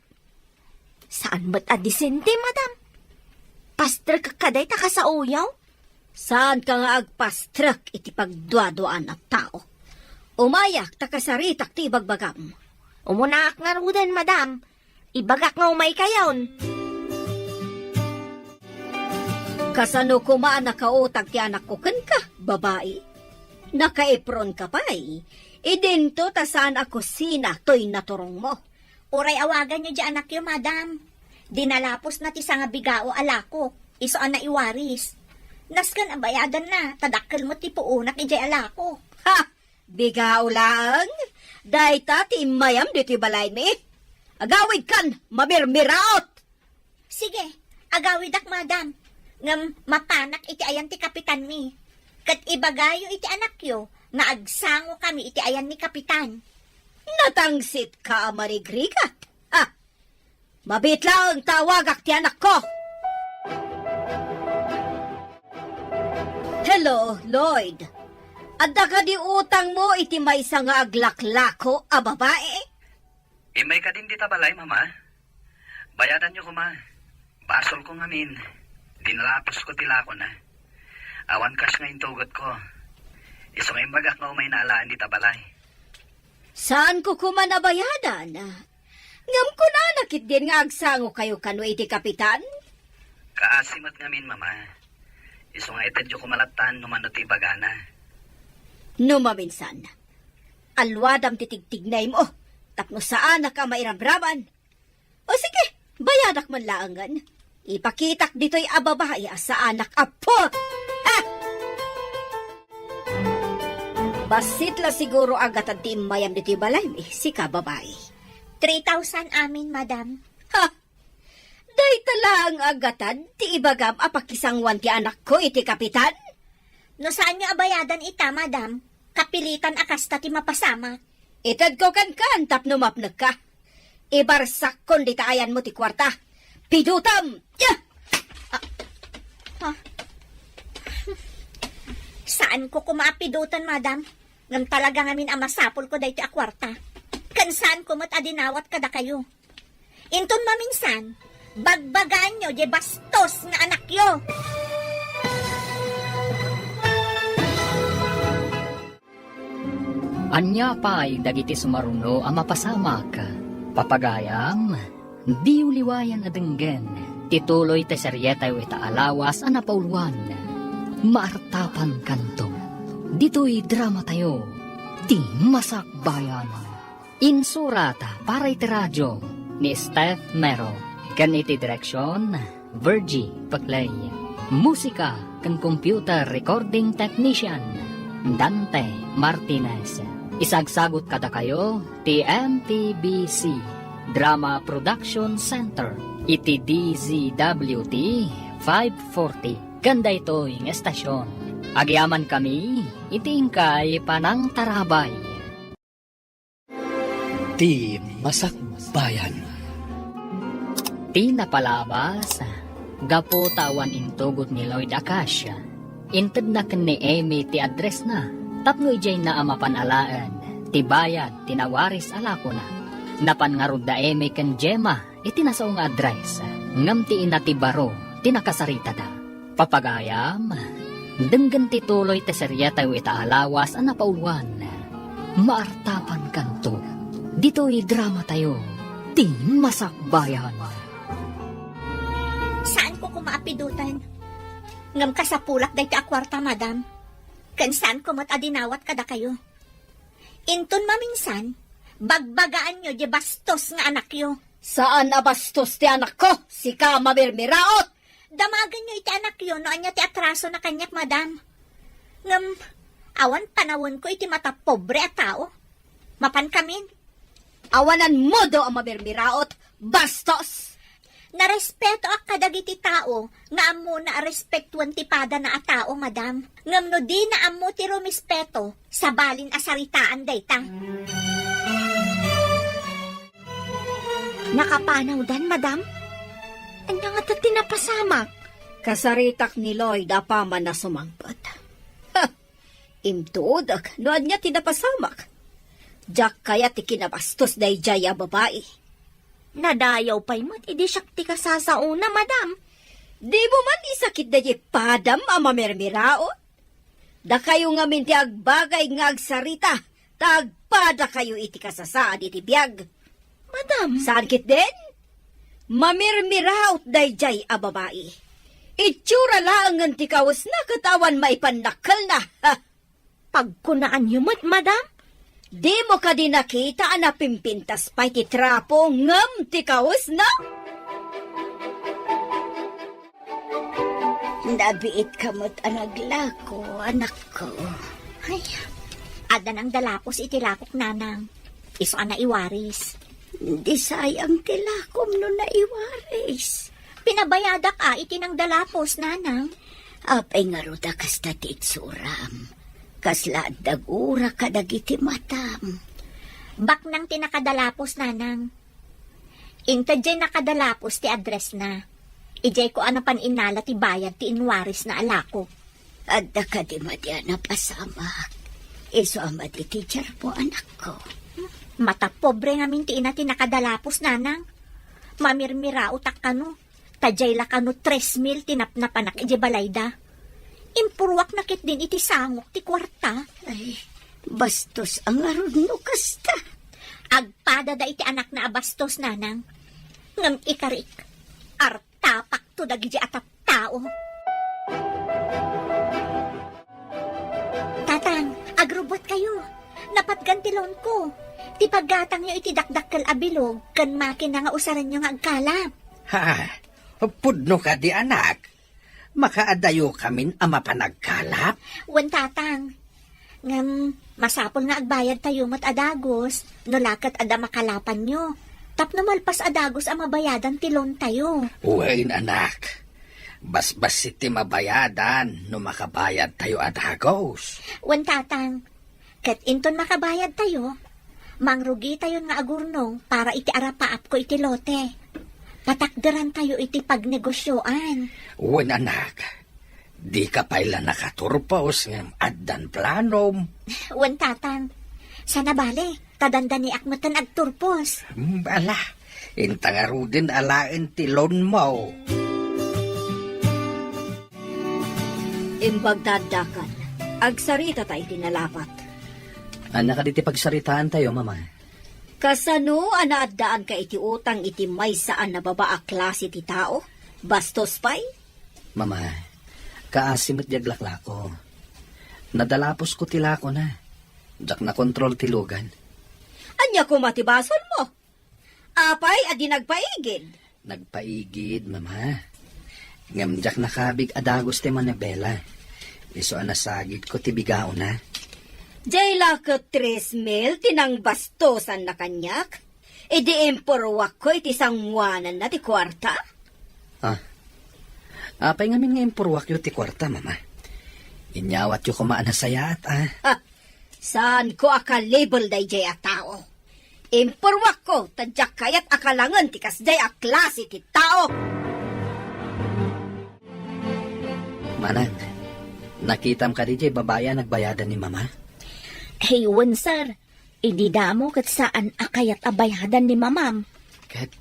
Saan met a disente, madam. Pastrek ka dayta kasaoyaw? Saanka nga agpastrek iti pagduaduaan a tao. Umayak ta kasaritak ti ibagbagam. Umunaak ngaruden, madam. Ibagak nga umaykayon. Kasano koma a nakautag ti anakko kenka, babai? Nakaipronka pay. Idinto ta saan a kusina toy naturongmo. Uray awaganyo diay anakyo, madam. Dinalapusna ti sangabigao a lakok, isu a naiwaris. Nasken a bayadanna, ta dakkel met ti puonak idiay a lakok. Ha! Bigao laeng? Dayta ti immayam ditoy balaymi? Agawidkan, mamirmiraot! Sige, agawidak, madam. Ngem mapanak iti ayan ti kapitanmi. Ket ibagayo iti anakyo nga agsangokami iti ayan ni kapitan. Natangsitka a marigrigat. Ha! Mabiit laeng ta awagak ti anakko. Hello, Lloyd. Adda kadi utangmo iti maysa nga aglaklako a babai? Immay kadin dita balay, Mama. Bayadanyo koma. Basolko ngamin. Dinalaposko ti lakona. Awan cash nga intugotko. Isu nga imbagak nga umayna alaen dita balay. Saanko koma a bayadan? Ngem kunana ketdin nga agsangokayo kano iti kapitan? Kaasi met ngamin, Mama. Isu nga itedyo koma lattan no mano ti ibagana. No maminsan, alwadam ti tigtignaymo tapno saanak a mairabraban. O sige, bayadak man laengen. Ipakitak ditoy a babai a saanak a put! Ha! Bassit la siguro a gatad ti immayam ditoy balaymi, sika babai. Three thousand amin, madam. Ha! Dayta laeng a gatad ti ibagam a pakisangoan ti anakko iti kapitan? No saanyo a bayadan ita, madam, kapilitan a kasta ti mapasamak. Itedko kenkan tapno mapnekka. Ibarsakkon dita ayanmo ti kuarta. Pidutam! Ya! Ah, ha? Saanko koma a pidutan, madam. Ngem talaga ngamin a masapulko daytoy a kuarta. Ken saanko met a dinawat kadakayo. Inton maminsan, bagbagaanyo diay bastos nga anakyo. Ania pay dagiti sumaruno a mapasamak? Papagayam, diyo liwayan a denggen ti tuloy ti serietayo ita a lawas a napauluan. Maartapankanto. Ditoy dramatayo, ti Masakbayan. Insurat para iti radio ni Steph Mero, ken iti direksion, Virgie Peclay. Musika ken computer recording technician, Dante Martinez. Isagsagut kadakayo ti M P B C Drama Production Center iti D Z W T five forty. Ken daytoy nga estasion, agyamankami iti inkay panangtarabay. Ti Masakbayan. Ti napalabas, gapu ta awan intugot ni Lloyd a cash, intedna ken ni Amy ti addressna tapno idiayna a mapan alaen ti bayad ti nawaris a lakona. Napan ngarud da Amy ken Gemma iti nasao nga address, ngem ti ina ti baro ti nakasaritada. Papagayam, denggen ti tuloy ti serietayo ita a lawas a napauluan. Maartapankanto. Ditoy dramatayo, ti Masakbayan. Saanko koma a pidutan. Ngem kasapulak dayta a kuarta, madam. Ken saanko met a dinawat kadakayo. Inton maminsan, bagbagaanyo diay bastos nga anakyo. Saan a bastos ti anakko, sika a mamirmiraot! Damagenyo iti anakyo no ania ti atrasona kaniak, madam. Ngem, awan panawenko iti matapobre a tao. Mapankamin. Awan ammoda a mamirmiraot, bastos! Narespetoak kadagiti tao nga ammona a respetuen ti padana a tao, madam. Ngem no dina ammo ti rumispeto, sabalin a saritaan dayta. Nakapanawdan, madam? Ania ngata ti napasamak? Kasaritak ni Lloyd apaman a sumangpet. Ha! Intuodek no ania ti napasamak. Diak kayat ti kinabastos daydiay a babai. Nadayaw pay met idi siak ti kasasaona, madam. Dimo man isakit daydiay padam a mamirmiraot? Dakayo ngamin ti agbagay nga agsarita ta agpadakayo iti kasasaad iti biag. Madam. Saan ketdin? Mamirmiraot daydiay a babai. Itsura laengen ti kawesna ket awan maipannakkelna. Ha! Pagkunaanyo met, madam? Dimo kadi nakita a napimpintas pay ti trapo ngem ti kawesna? Nabiitka met a naglako, anakko. Ay, adda nang dalapos iti lakok, nanang. Isu a naiwaris. Di sayang ti lakom no naiwaris. Pinabayadak a iti nang dalapos, nanang. Apay ngarud a kasta ti itsuram? Kasla adda gura kadagiti matam. Baknang ti nakadalapos, nanang. Inted jay nakadalapos ti address na. Ijay ko a napan innala ti bayad ti inwaris na a lakok. Adda kadi madi a napasamak? Isu a madi ti tiyerpo, anakko. Matapobre ngamin ti ina ti nakadalapos, nanang. Mamirmiraotak kano. Ta jay la kano tres mil ti napnapanak ijay balayda. Impurruakna ketdin iti sangok ti kuarta. Ay, bastos a ngarud no kasta. Agpadada iti anakna a bastos, nanang. Ngem ikarik, artapakto dagiti a tattao. Tatang, agrubbuatkayo. Napatgan ti loanko. Ti paggatangyo iti dakdakkel a bilog ken makina nga usarenyo nga agkalap. Ha? Pudno kadi, anak? Makaadayo kamin a mapan agkalap? Wen, tatang. Ngem, masapul nga agbayadtayo met a dagus, no la ket adda makalapanyo. Tapno malpas a dagus a mabayadan ti loantayo. Wen, anak. Basbassit ti mabayadan no makabayadtayo a dagus. Wen, tatang. Ket inton makabayadtayo, mangrugitayon nga agurnong para iti arapaapko iti lote. Patakderantayo iti pagnegosioan. Wen, anak, dika pay la nakaturpos ngem addan planom. Wen, tatang. Sana bale, ta dandaniak metten agturpos. Hmm, ala, inta ngaruden alaen ti loanmo. Imbag ta addakan, agsaritata iti nalapat. Ania kadi ti pagsaritaantayo, Mama? Kasano a naaddaanka iti utang iti maysa a nababa a klase ti tao? Bastos pay? Mama, kaasi met di aglaklako. Nadalaposko ti lakona. Diak nakontrol ti lugan. Ania koma ti basolmo? Apay a di nagpaigid? Nagpaigid, Mama. Ngem diak nakabig a dagus ti manibela. Isu a nasagidko ti bigaona. Jay la ket tres mil ti nangbastosanna kaniak? Idi impurruakko iti sangoananna ti kuarta? Ah. Apay ngamin nga impurruakyo ti kuarta, Mama? Inyawatyo koma a nasayaat, ah. Ha! Saanko a kalibel dayjay a tao. Impurruakko ta diak kayat a kalangen ti kasjay a klase ti tao. Manang, nakitam kadi jay babai a nagbayadan ni Mama? Ay, wen, sir. Idi damo ket saan a kayat a bayadan ni Mamam. Ket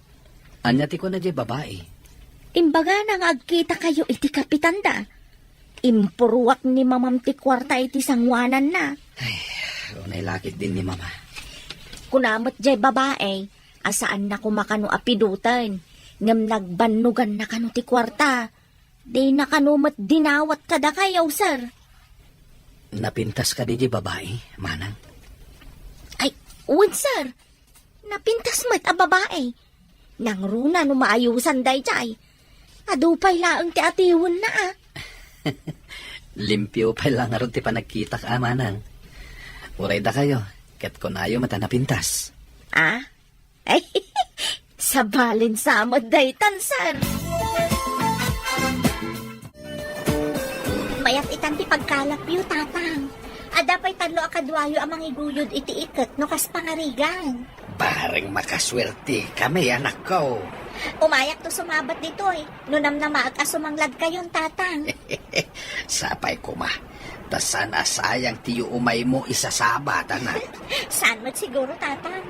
ania ti kuna jay babai? Imbagana nga agkitakayo iti kapitanda. Impurruak ni Mamam ti kuarta iti sangoananna. Ay, unay la ketdin ni Mama. Kuna met jay babai a saanna koma kano a piduten, ngem nagbannoganna kano ti kuarta. Dina kano met dinawat kadakayo, sir. Napintas kadi jay babai, Manang? Ay, wen, sir. Napintas met a babai. Nangruna no maayusan dayjay. Adu pay laeng ti atiwenna, a. Limpio pay la ngarud ti panagkitak, a, Manang. Uray dakayo, ket kunayo met a napintas. A? Ay, sabalen sa met daytan, sir. Mayat itan ti pagkalapyo, Tatang. Adda pay tallo a kaduayo a mangiguyod iti iket no kas pangarigan. Bareng makasuerti kami, anakko. Umayakto sumabat ditoy, no namnamaek a sumangladkayon, Tatang. Sapay koma, ta saan a sayang ti yuumaymo isasabat, anak. Saan met siguro, Tatang.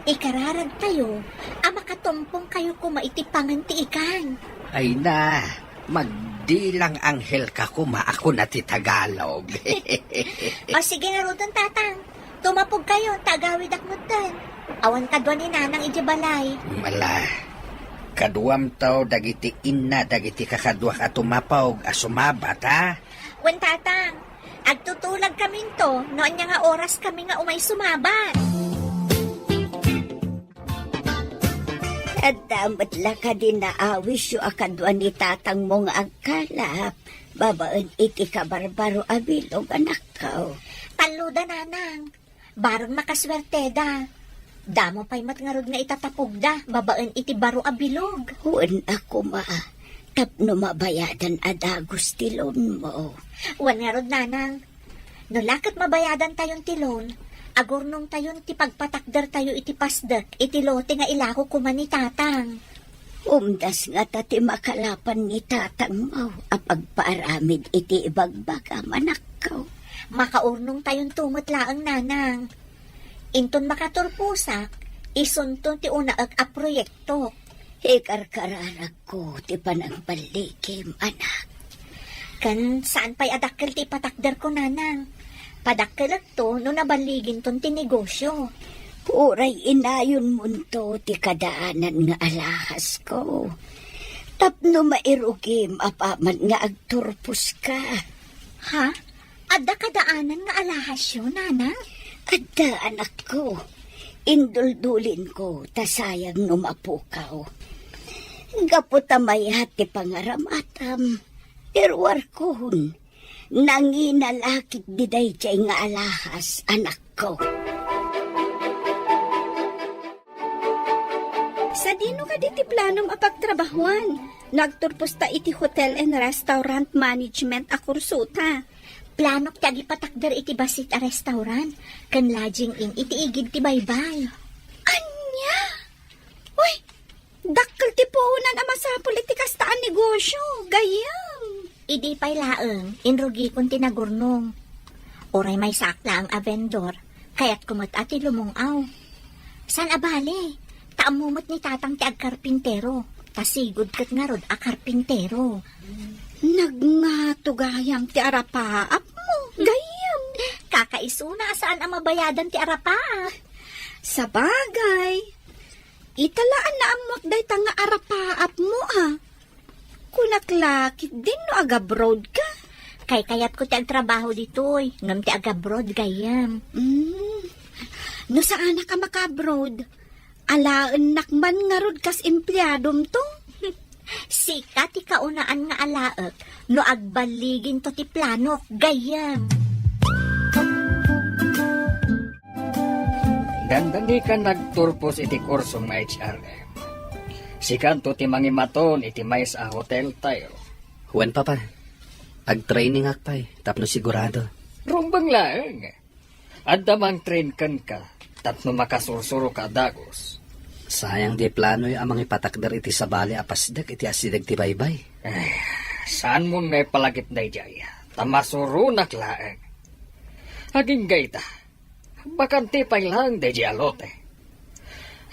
Ikararagtayo a makatumpongkayo koma iti pangan ti ikan. Ay na, magdilang anghel ka koma a kuna ti Tagalog. O sige ngaruden, Tatang. Tumapogkayo, ta agawidak metten. Awan kadua ni Nanang idiay balay. Ala, kaduamto dagiti inna dagiti kakaduak a tumapog a sumabat, ha? Wen, Tatang, agtutulagkaminto no ania nga oraskami nga umay sumabat. Adda met la kadi naawisyo a kadua ni tatangmo nga agkalap babaen iti kabarbaro a bilog, anakko? Talloda, Nanang. Bareng makasuerteda. Damo pay met ngarud nga itatapogda babaen iti baro a bilog. Wen a koma, tapno mabayadan a dagus ti loanmo. Wen ngarud, Nanang. No la ket mabayadantayon ti loan, agurnongtayon ti pagpatakdertayo iti pasdek iti lote nga ilako koma ni Tatang. Umdas ngata ti makalapan ni tatangmo a pagpaaramid iti ibagbagam, anakko. Makaurnongtayonto met laeng, Nanang. Inton makaturposak, isunto ti unaek a proyekto. Ikarkararagko ti panangballigim, anak. Ken saan pay a dakkel ti ipatakderko, Nanang. Padakkelekto no naballiginton ti negosyo. Uray inayonmonto ti kadaanan nga alahasko. Tapno mairugim apaman nga agturposka. Ha? Adda kadaanan nga alahasyo, Nanang? Adda, anakko. Induldulinko, ta sayang no mapukaw. Gapu ta mayat ti pangaramatam, iruarkon, nangina la ketdi daydiay nga alahas, anakko. Sadino kadi ti planom a pagtrabahuan no agturposta iti hotel and restaurant management a kursota? Planok ti agipatakder iti bassit a restaurant ken lodging inn iti igid ti baybay. Ania? Uy, dakkel ti puonan a masapul iti kasta a negosio, gayyem. Idi pay laeng, inrugikon ti nagurnong. Uray maysaak laeng a vendor, kayatko met a ti lumung-aw. Saan a bale, ta ammo met ni Tatang ti agkarpintero, ta sigud ket ngarud a karpintero. Nagngato gayam ti arapaapmo, gayyem. Kakaisuna a saan a mabayadan ti arapaap. Sabagay, ita la a naammoak dayta nga arapaapmo, a. Kunak la ketdin no agabroad ka. Kaykayatko ti agtrabaho ditoy, ngem ti agabroad gayyem. Mm. No saanak a makaabroad, alaennak man ngarud kas empleadomto. Sika ti kaunaan nga alaek no agballiginto ti planok, gayyem. Dandani ka nagturpos iti kursom nga H R M. Sikanto ti mangimaton iti maysa a hoteltayo. Wen, Papa. Agtrainingak pay tapno sigurado. Rumbeng laeng. Adda mangtrain kenka tapno makasursuroka a dagus. Sayang ti planoyo a mangipatakder iti sabali a pasdek iti asideg ti baybay. Eh, saanmon nga ipalagip daydiay, ta masuronak laeng. Agingga ita, bakante pay laeng daydiay a lote.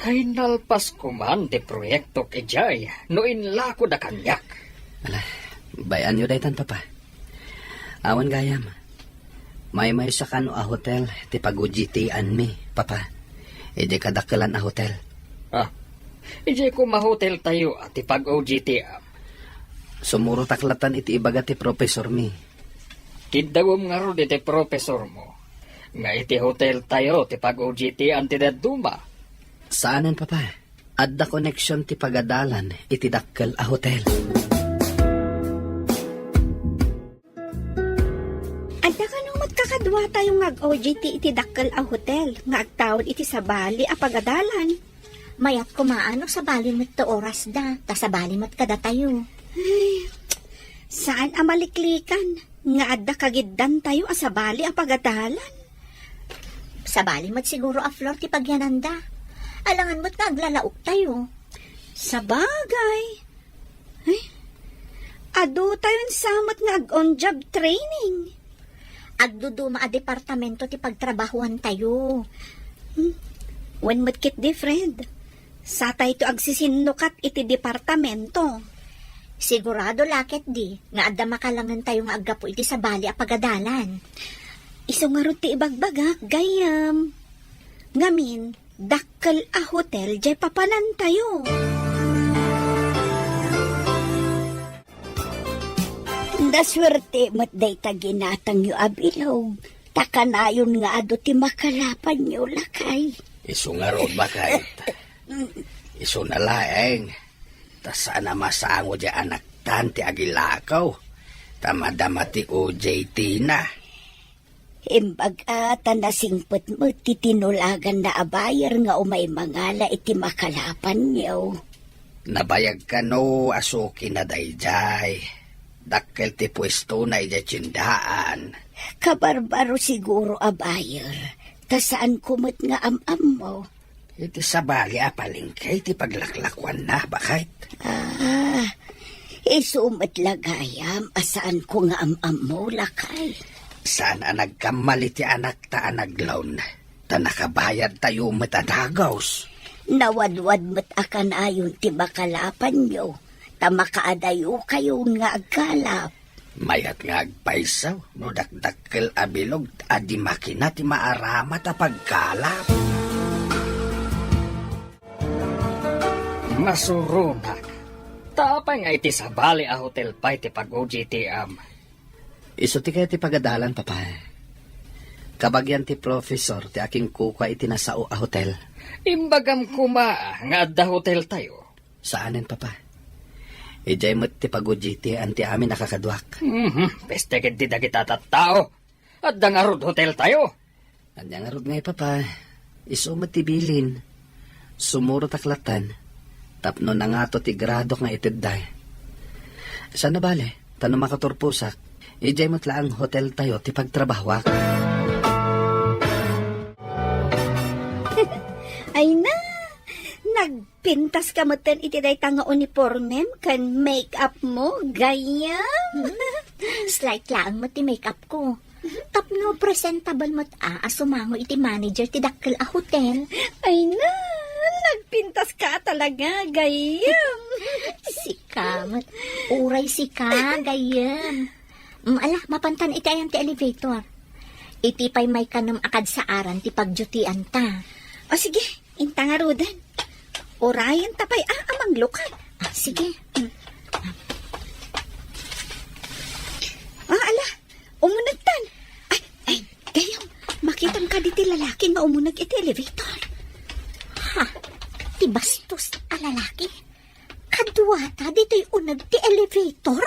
Ay, nalpas koman ti proyektok idiay no inlakoda kaniak. Ala, bay-anyo daytan, Papa. Awan gayam. Maymaysa kano a hotel ti pag-O J T-anmi, Papa. Idiay kadakkelan a hotel. Ah, idiay koma hoteltayo a ti pag-O J T-am. Sumurotak latan iti ibaga ti profesormi. Kiddawem ngarud iti profesormo nga iti hoteltayo ti pag-O J T-an ti dadduma. Saanen, Papa. Adda koneksion ti pagadalan iti dakkel a hotel. Adda kano met kakaduatayo nga ag-O J T iti dakkel a hotel nga agtaud iti sabali a pagadalan. Mayat koma no sabali met ti orasda, ta sabali met kadatayo. Ay, saan a maliklikan nga adda kagiddantayo a sabali a pagadalan. Sabali met siguro a floor ti pagyananda. Alangan met nga aglalaoktayo. Sabagay. Ay, adutayon sa met nga ag-on-job training. Agduduma a departamento ti pagtrabahuantayo. Hmm. Wen met ketdi, Fred. Satayto agsisinnukat iti departamento. Sigurado la ketdi nga adda makalangentayo nga aggapu iti sabali a pagadalan. Isu ngarud ti ibagbagak, gayyem. Ngamin, dakkel a hotel jay papanantayo. Nasuerte met dayta ginatangyo a bilog, ta kanayon nga adu ti makalapanyo, lakay. Isu ngarud, baket. Isuna laeng, ta saan a masango diay anaktan ti agilakaw, ta madama ti O J T na. Imbag a ta nasingpet met ti tinulaganna a buyer nga umay mangala iti makalapanyo. Nabayag kano a sukina daydiay. Dakkel ti puestona idiay tiendaan. Kabarbaro siguro a buyer, ta saanko met nga am-ammo. Iti sabali a palengke ti paglaklakuanna, baket. Ah, isu met la gayam a saanko nga am-ammo, lakay. Saan a nagkammal iti anakta a naglawn, ta nakabayadtayo met a dagus. Nawadwad met a kanayon ti makalapanyo, ta makaadayokayon nga agkalap. Mayat nga agpayso no dakdakkel a bilog a di makina ti maaramat a pagkalap. Masuronak. Ta apay nga iti sabali a hotel pay ti pag-O J T-am? Isu ti kayat ti pagadalan, Papa. Kabagian ti professor ti akinkukua iti nasao a hotel. Imbagam koma nga adda hoteltayo. Saanen, Papa. Idiay met ti pag-O J T-an ti amin a kakaduak. Mhm, peste ketdi dagita tattao. Adda ngarud hoteltayo. Ania ngarud ngay, Papa? Isu met ti bilin. Sumurotak lattan. Tapno nangato ti gradok nga itedda. Saan a bale, ta no makaturposak, idiay met laeng hoteltayo ti pagtrabahoak. Ay na, nag- Pintaska metten iti dayta nga unipormem ken make-up mo, gayyem. Slight laeng met ti make-up ko. Tapno presentable met a, a sumango iti manager ti dakkel a hotel. Ay na, nagpintaska talaga, gayyem. Sika met. Uray sika, gayyem. Mm, ala, mapantan iti ayan ti elevator. Iti pay maikanem a kadsaaran ti pagdutianta. O sige, inta ngaruden. Urayen ta pay a, a manglukat. Ah, sige. Mm. Ah, ala, umunegtan. Ay, ay, gayyem, makitam kadi ti lalaki nga umuneg iti elevator. Ha? Ti bastos a lalaki? Kaduata ditoy uneg ti elevator?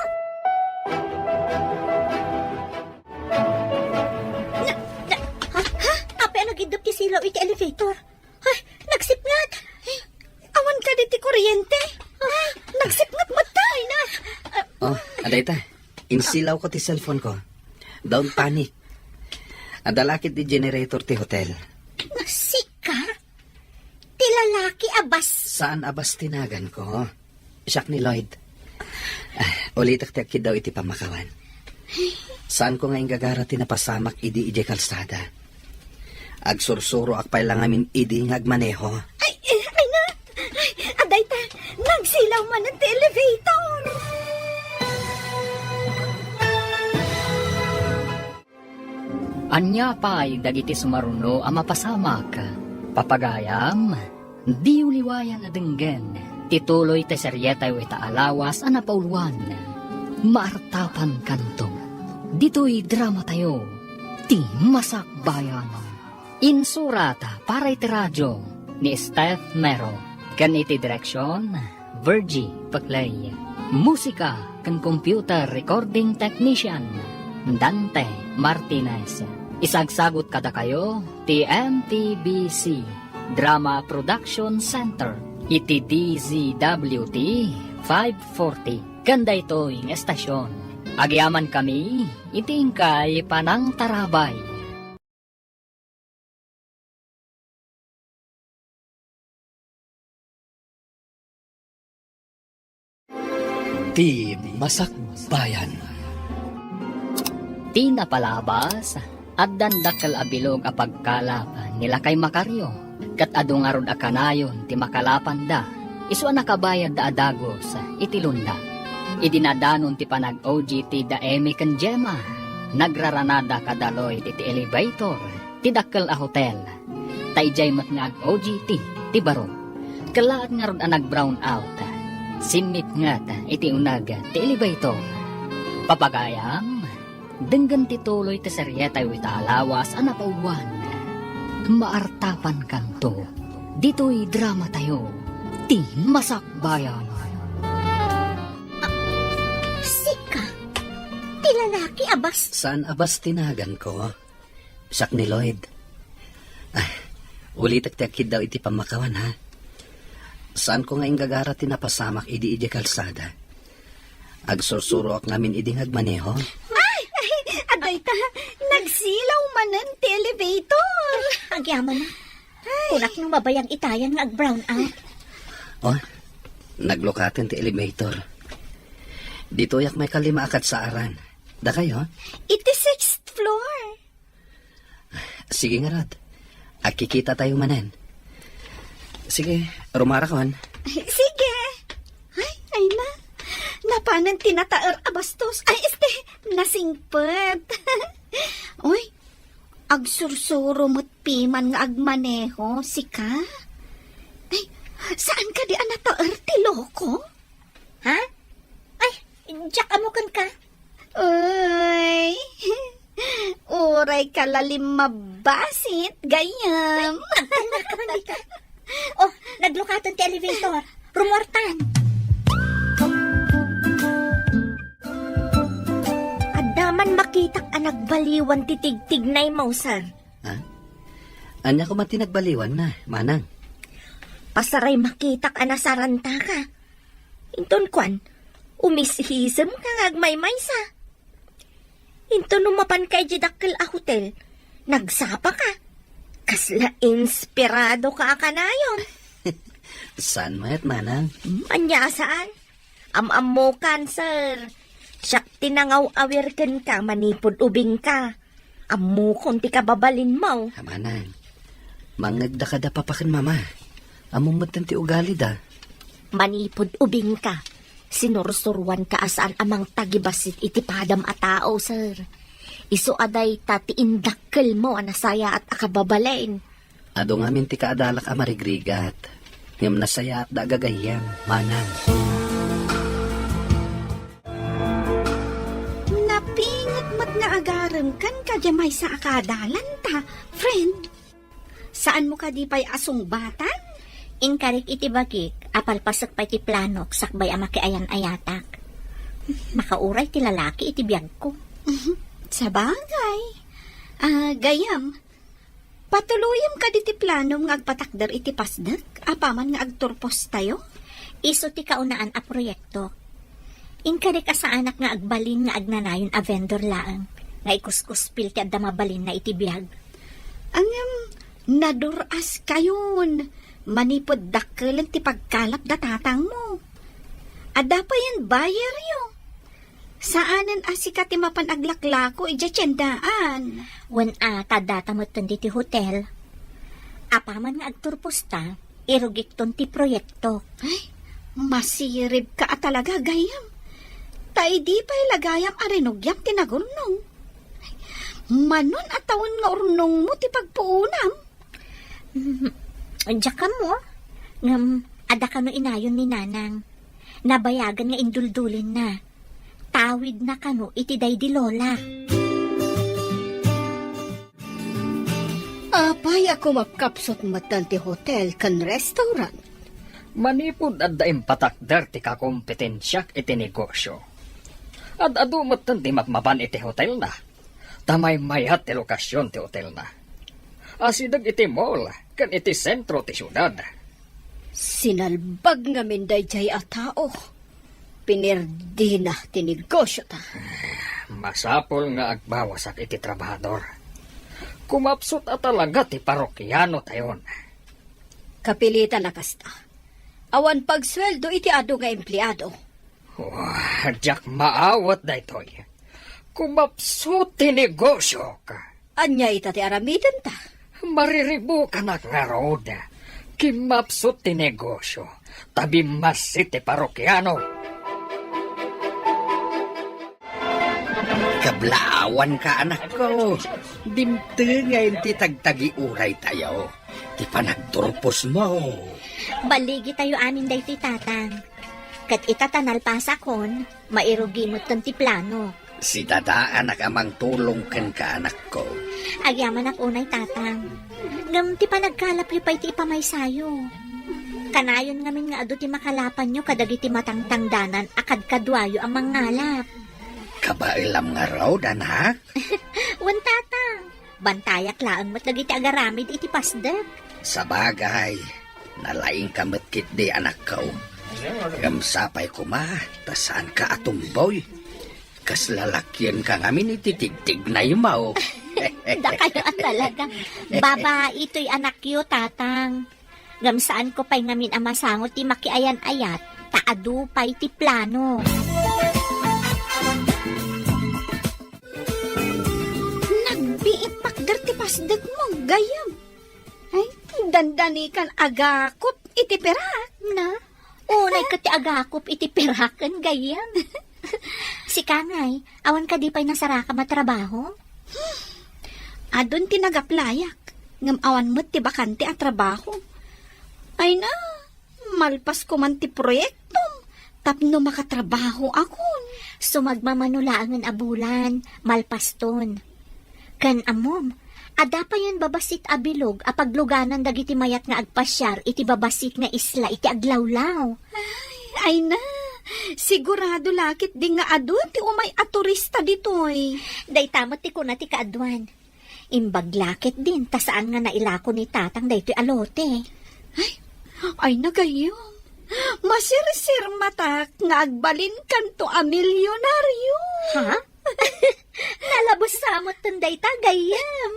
Na, na, ha? Ha? Apay a nagiddup ti silaw iti elevator? Ay, nagsipnget! Awan kadi ti kuryente? Ah, nagsipnget met ta! Ay, na! Ah, Oh, adayta. Insilawko ti cellphone ko. Don't panic. Adda la ket ti generator ti hotel. Sika? Ti lalaki a bas- Saan a bas ti naganko? Siak ni Lloyd. Ah, ulitek ti agkiddaw iti pammakawan. Saanko nga inggagara ti napasamak idi idiay kalsada. Agsursuroak pay la ngamin idi nga agmaneho. Ay, eh, ay na! Ay, adayta, nagsilaw manen ti elevator! Ania pay dagiti sumaruno a mapasamak? Papagayam, diyo liwayan a denggen ti tuloy ti serietayo ita a lawas a napauluan, Maartapankanto. Ditoy dramatayo, Ti Masakbayan. Insurat para iti radio ni Steph Mero, ken iti direksion, Virgie Paclay. Musika ken computer recording technician, Dante Martinez. Isagsagut kadakayo ti M T B C Drama Production Center iti D Z W T five forty. Ken daytoy nga estasion, agyamankami iti inkay panangtarabay. Ti Masakbayan. Ti napalabas, addan dakkel a bilog a pagkalap ni Lakay Macario, ket adu ngarud a kanayon ti makalapanda, isu a nakabayadda a dagus iti lunda. Idi nadanon ti panag-O J T da Emmy ken Gemma, Nagraranada kada Lloyd iti elevator ti dakkel a hotel. Ta idiay met nga ag-O J T ti baro. Kellaat ngarud a nag-brown out. Simmitnget iti uneg ti elevator. Papagayam, denggen ti tuloy ti serietayo ita a lawas a napawan. Maartapankanto ditoy dramatayo, ti Masakbayan. Sika, ti lalaki a bas- Saan a bas ti naganko? Siak ni Lloyd. Ah, ulitek ti agkiddaw iti pammakawan, ha? Saanko nga inggagara ti napasamak idi idiay kalsada. Agsursuroak ngamin idi nga agmaneho. Ay, ay, adayta, nagsilaw manen ti elevator. Agyaman na. Kunak no mabayag itayan nga ag-brown out. Oh, naglukaten ti elevator. Ditoyak maikalima a kadsaaran. Dakayo? Iti sixth floor. Sige ngarud. Agkikitatayo manen. Sige, rumarakon. Sige. Ay, ay na. Napanen ti nataer a bastos. Ay, este, nasingpet. Uy, agsursuro met piman nga agmaneho, sika? Ay, saan kadi a nataer ti loko? Ha? Ay, diak ammo kenka? Ay, uray ka lalim mabasit, gayyem. Ay, agtalna ka man dita. Oh, naglukaten ti elevator. Rumuartan. Adda man makitak a nagbaliwan ti tigtignaymo, sir. Ha? Ania koma ti nagbaliwanna, manang? Pasaray makitak a nasarantaka. Inton kuan, umishisem ka nga agmaymaysa. Inton no mapan ka idiay dakkel a hotel, nagsapa ka. Kasla inspirado ka a kanayon. Saan met, manang? Hmm, ania a saan? Am-ammokan, sir. Siak ti nangaw-awir kenka manipud ubingka. Ammokon ti kababalinmo. Manang, mangngegda kada papa ken mama. Ammom metten ti ugalida. Manipud ubingka, sinursuroanka a saan a mangtagibassit iti padam a tao, sir. Isu a dayta ti indakkelmo a nasayaat a kababalin. Adu ngamin ti kaadalak a marigrigat, ngem nasayaatda a gagayyem, manang. Napinget met nga agarem ken kadi maysa a kaadalanta, friend. Saanmo kadi pay a sungbatan? Inkarik iti bagik a palpasek pay ti planok sakbay a makiayan-ayatak. Makauray ti lalaki iti biagko. Sabagay. Ah, gayyem, patuloyem kadi ti planom nga agpatakder iti pasdek apaman nga agturpostayo? Isu ti kaunaan a proyektok. Inkarik a saanak nga agbalin nga agnanayon a vendor laeng nga ikuskuspil ti adda mabalinna iti biag. Ngem, nadur-askayon manipud dakkelen ti pagkalap da tatangmo. Adda payen buyeryo. Saanen a sika ti mapan aglaklako idiay tiendaan. Wen a, ta addata metten ditoy hotel. Apaman nga agturposta, irugikton ti proyekto. Ay, masiribka a talaga, gayyem. Ta idi pay la gayam a rinugiam ti nagurnong. Ay, manon a tawen nga urnongmo ti pagpuonam? Mm, diak ammo. Ngem, adda kano inayon ni Nanang. Nabayagen nga induldulinna. Tawidna kano iti daydi lola. Apay a kumakapsut metten ti hotel ken restaurant? Manipud adda impatakder ti kakompetensiak iti negosio. Ad-adu metten ti mapmapan iti hotelna. Ta maymayat ti lokasion ti hotelna. Asideg iti mall ken iti sentro ti siudad. Sinalbag ngamin daydiay a tao. Pinirdina ti negosiota. Masapul nga agbawasak iti trabahador. Kumapsut a talaga ti parokianotayon. Kapilitan a kasta. Awan pagsueldo iti adu nga empleado. Oh, diak maawat daytoy. Kumapsut ti negosiok. Ania ita ti aramidenta? Mariribukanak ngarud. Kimmapsut ti negosio, ta bimmassit ti parokiano. Blaawanka, anakko. Dimtengen ti tagtagiuraytayo, ti panagturposmo. Balligitayo amin daytoy, Tatang. Ket ita ta nalpasakon, mairugi metten ti plano. Sidadaanak a mangtulong kenka, anakko. Agyamanak unay, Tatang. Ngem ti panagkalapyo pay ti ipamaysayo. Kanayon ngamin nga adu ti makalapanyo kadagiti matangtangdanan a kadkaduayo a mangngalap. Kabaelam ngarud, anak? Wen, Tatang. Bantayak laeng met dagiti agaramid iti pasdek. Sabagay, nalaingka met ketdi, anakko. Ngem sapay koma, ta saanka a tumboy. Kas lalakienka ngamin iti tigtignaymo. Dakayo a talaga. Babai toy anakyo, Tatang. Ngem saanko pay ngamin a masango ti makiayan-ayat, ta adu pay ti plano. Nagbiit pakder ti pasdekmo, gayyem. Ay, dandanikan agakop iti pirak. Na? Unay ket ti agakop iti piraken, gayyem. Sika ngay, awan kadi pay nasarakam a trabaho? Adun ti nagaplayak, ngem awan met ti bakante a trabaho. Ay na, malpas koman ti proyektom tapno makatrabahoakon. Sumagmamano laengen a bulan, malpaston. Ken ammom, adda payen babassit a bilog a pagluganan dagiti mayat nga agpasiar iti babassit nga isla iti aglawlaw. Ay, ay na, sigurado la ketdi nga adu ti umay a turista ditoy. Dayta met ti kuna ti kaaduan. Imbag la ketdin ta saan nga nailako ni Tatang daytoy a lote. Ay, ay na gayyem. Masirsirmatak nga agbalinkanto a milyonaryo. Ha? Nalabes sa metten dayta, gayyem.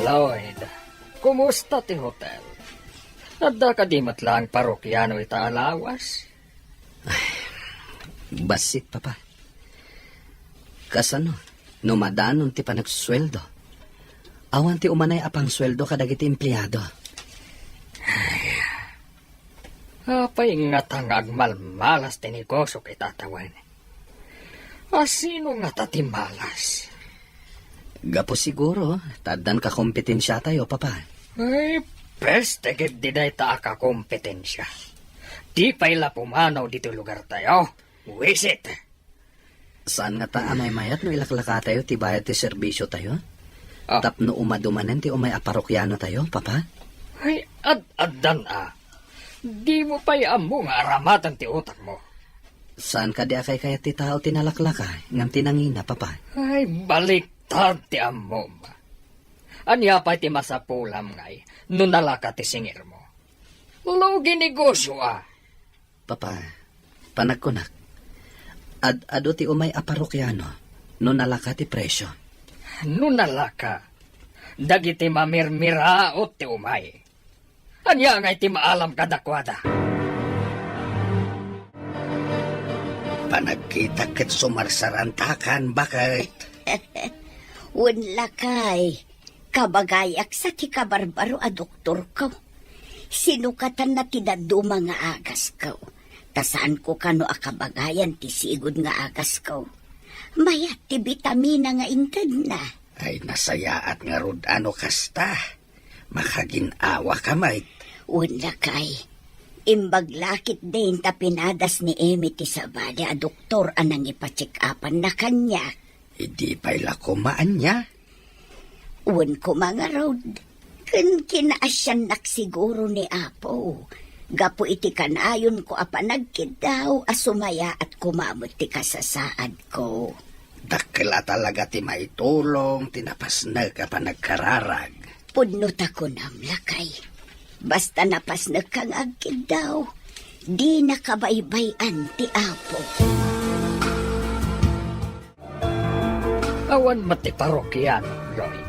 Lloyd, kumusta ti hotel? Adda kadi met laeng parokiano ita a lawas? Ay, bassit, Papa. Kasano no madanon ti panagsueldo? Awan ti umanay a pangsueldo kadagiti empleado. Apay ngata nga agmalmalas ti negosio ket atawen? A sino ngata ti malas? Gapu siguro ta addan kakompetensiatayo, Papa. Ay, peste ketdi dayta a kakompetensia. Di pay la pumanaw ditoy lugartayo. Wisit! Saan ngata a maymayat no ilaklakatayo ti bayad ti serbisiotayo? Ah. Tapno umadu manen ti umay a parokianotayo, Papa? Ay, ad-addan a. Dimo pay ammo nga aramaten ti utakmo. Saan kadi a kaykayat ti tao ti nalaklaka, ngem ti nangina, Papa? Ay, baliktad ti ammom. Ania pay ti masapulam ngay no nalaka ti singirmo? Lugi negosio a. Papa, panagkunak, ad-adu ti umay a parokiano no nalaka ti presio. No nalaka, dagiti mamirmiraot ti umay. Ania ngay ti maalam kadakuada? Panagkitak ket sumarsarantakan, baket. Wen lakay, kabagayak sa ti kabarbaro a doktorko. Sinukatanna ti dadduma nga agasko. Ta saanko kano a kabagayan ti sigud nga agasko. Mayat ti bitamina nga intedna. Ay, nasayaat ngarud a no kasta. Makagin-awaka met. Wen lakay, imbag la ketdin ta pinadas ni Emi ti sabali a doktor a nangipacheck-upanna kaniak. Idi pay la koma ania? Wen koma ngarud, ken kinaasiannak siguro ni Apo, gapu iti kanayonko a panagkiddaw a sumayaat koma met ti kasasaadko. Dakkel a talaga ti maitulong ti napasnek a panagkararag. Pudno ta kunam, lakay. Basta napasnekka nga agkiddaw, dina kabaybay-an ti Apo. Awan met ti parokiano, Lloyd.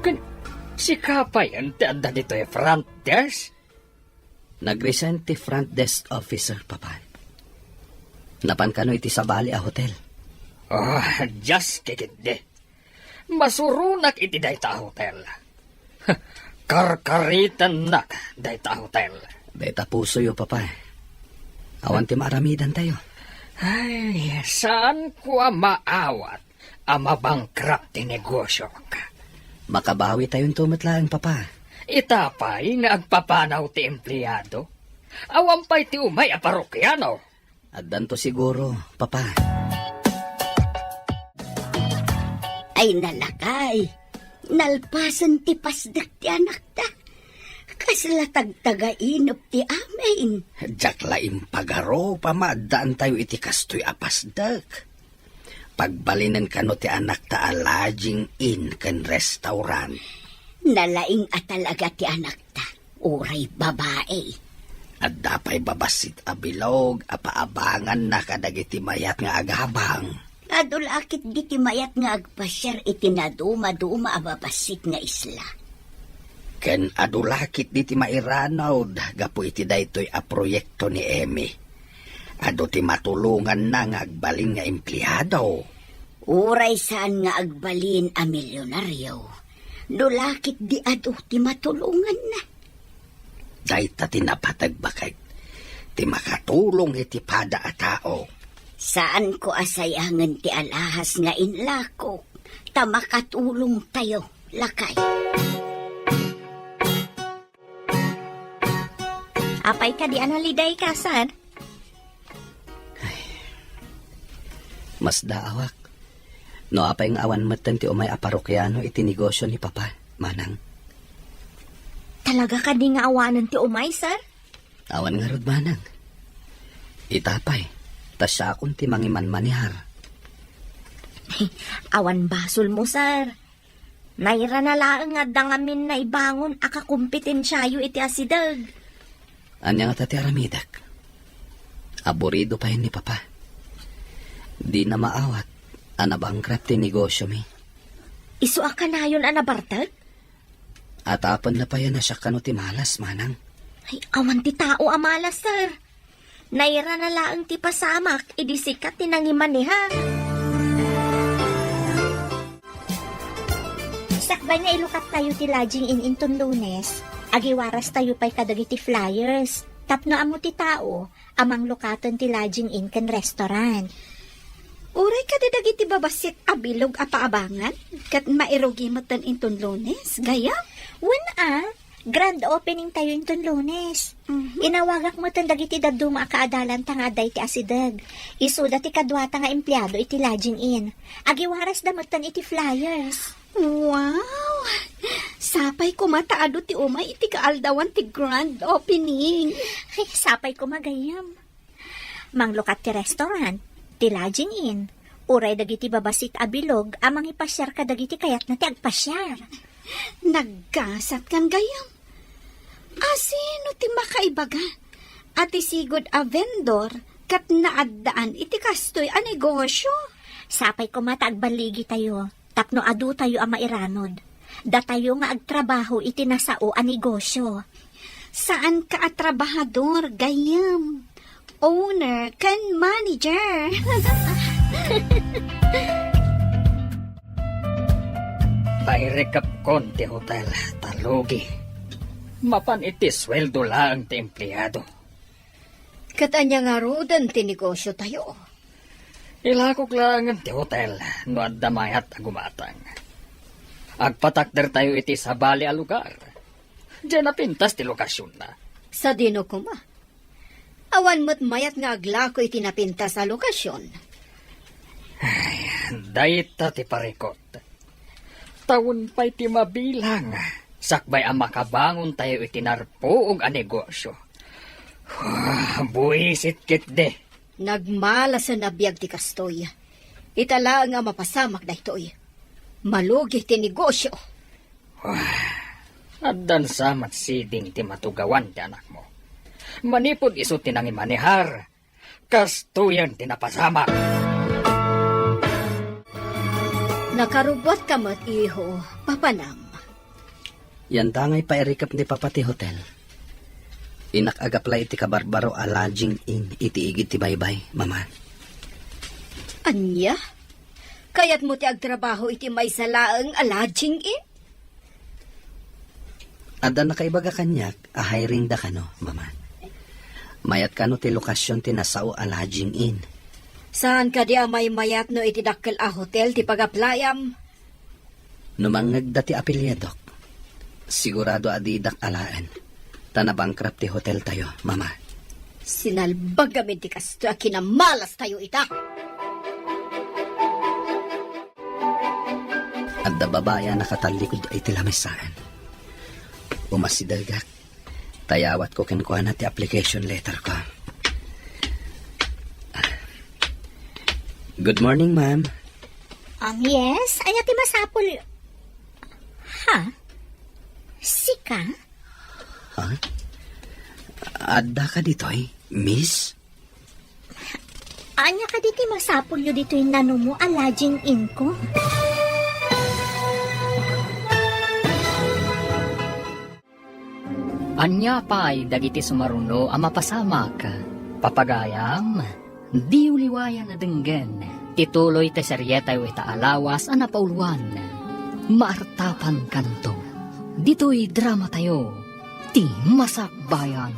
Ken sika pay ti adda ditoy front desk? Nag-resign ti front desk officer, Papa. Napan kano iti sabali a hotel. Oh, just kikitdi. Masuronak iti dayta a hotel. Karkaritennak dayta a hotel. Dayta pusoyo, Papa. Awan ti maaramidantayo. Ay, saanko a maawat a mabankrupt ti negosio. Makabawitayonto met laeng, Papa. Ita pay nga agpapanaw ti empleado. Awan pay ti umay a parokiano. Addanto siguro, Papa. Ay, nalakay. Nalpasen ti pasdek ti anakta. Kasla tagtagainup ti amin. Diak la impagarup a maaddaantayo iti kastoy a pasdek. Pagbalinen kano ti anakta a lodging inn ken restaurant. Nalaing a talaga ti anakta, uray babai. Adda pay babassit a bilog a paabanganna kadagiti mayat nga agabang. Adu la ketdi ti mayat nga agpasiar iti nadumaduma a babassit nga isla. Ken adu la ketdi ti mairanud gapu iti daytoy a proyekto ni Emmy. Adu ti matulonganna nga agbalin nga empleado. Uray saan nga agbalin a milionario, no la ketdi adu ti matulonganna. Dayta ti napateg, baket, ti makatulong iti pada a tao. Saanko a sayangen ti alahas nga inlakok, ta makatulongtayo, lakay. Apay kadi a nalidayka, sir? Ay, masdaawak. No apay nga awan metten ti umay a parokiano iti negosio ni Papa, Manang. Talaga kadi nga awanen ti umay, sir? Awan ngarud, Manang. Ita pay, ta siakon ti mangimanmanehar. Awan basolmo, sir. Nairana laeng nga adda ngamin naibangon a kakompetensiayo iti asideg. Ania ngata ti aramidek? Aburido pay ni Papa. Dina maawat a nabankrupt ti negosiomi. Isu a kanayon a nabartek? Atapenna pay a nasiak kano ti malas, Manang. Ay, awan ti tao a malas, sir. Nairana laeng ti pasamak idi sika ti nangimanehar. Sakbay nga ilukattayo ti lodging inn inton Lunes, agiwarastayo pay kadagiti flyers tapno ammo ti tao a manglukaten ti lodging inn ken restaurant. Uray kadi dagiti babassit a bilog a paabangan ket mairugi metten inton Lunes, gayyem? Wen a, grand opening tayo inton Lunes. Mhm. Inawagak metten dagiti dadduma a kaadalanta nga adda iti asideg. Isuda ti kaduata nga empleado iti lodging inn. Agiwarasda metten iti flyers. Wow! Sapay koma ta adu ti umay iti kaaldawan ti grand opening. Ay, sapay koma, gayyem. Manglukat ti restaurant, ti lodging inn, uray dagiti babassit a bilog a mangipasiar kadagiti kayatna ti agpasiar. Naggasatkan, gayyem. Asino ti makaibaga a ti sigud a vendor ket naaddaan iti kastoy a negosio? Sapay koma ta agballigitayo tapno adutayo a mairanod. Datayo nga agtrabaho iti nasao a negosio. Saanka a trabahador, gayyem. Owner ken manager. Pairikepkon ti hotel ta lugi. Mapan iti sueldo laeng ti empleado. Ket ania ngaruden ti negosiotayo? Ilakok laengen ti hotel no adda mayat a gumatang. Agpatakdertayo iti sabali a lugar. Diay napintas ti lokasionna. Sadino koma? Awan met mayat nga aglako iti napintas a lokasion. Ay, dayta ti parikut. Tawen pay ti mabilang, sakbay a makabangontayo iti narpuog a negosio. Ah, buisit ketdi. Nagmalasen a biag ti kastoy. Ita laeng a mapasamak daytoy. Malugi ti negosio. Ah, addan sa met siding ti matugawan ti anakmo. Manipud isu ti nangimanehar, kastoyen ti napasamak. Nakarubbuatka met, iho, papanam. Yanta ngay pairikep ni Papa ti hotel. Innak agaplay iti kabarbaro a lodging inn iti igid ti baybay, Mama. Ania? Kayatmo ti agtrabaho iti maysa laeng a lodging inn? Adda nakaibaga kaniak a hiring da kano, Mama. Mayat kano ti lokasion ti nasao a lodging inn? Saan kadi a maymayat no iti dakkel a hotel ti pagaplayam? No mangngegda ti apelyidok, sigurado a didak alaen, ta nabankrupt ti hoteltayo, Mama. Sinalbag amin ti kastoy a kinamalastayo ita. Adda babai a nakatallikud iti lamesaen. Umasidegak, ta iyawatko kenkuana ti application letter ko. Good morning, ma'am. Um, yes? Ania ti masapul? Ha? Sika? Ha? Adda ka ditoy, miss? Ania kadi ti masapulyo ditoy nanumo a lodging inn ko? Ania pay dagiti sumaruno a mapasamak? Papagayam, diyo liwayan a denggen ti tuloy ti serietayo ita a lawas a napauluan. Maartapankanto ditoy dramatayo, Ti Masakbayan.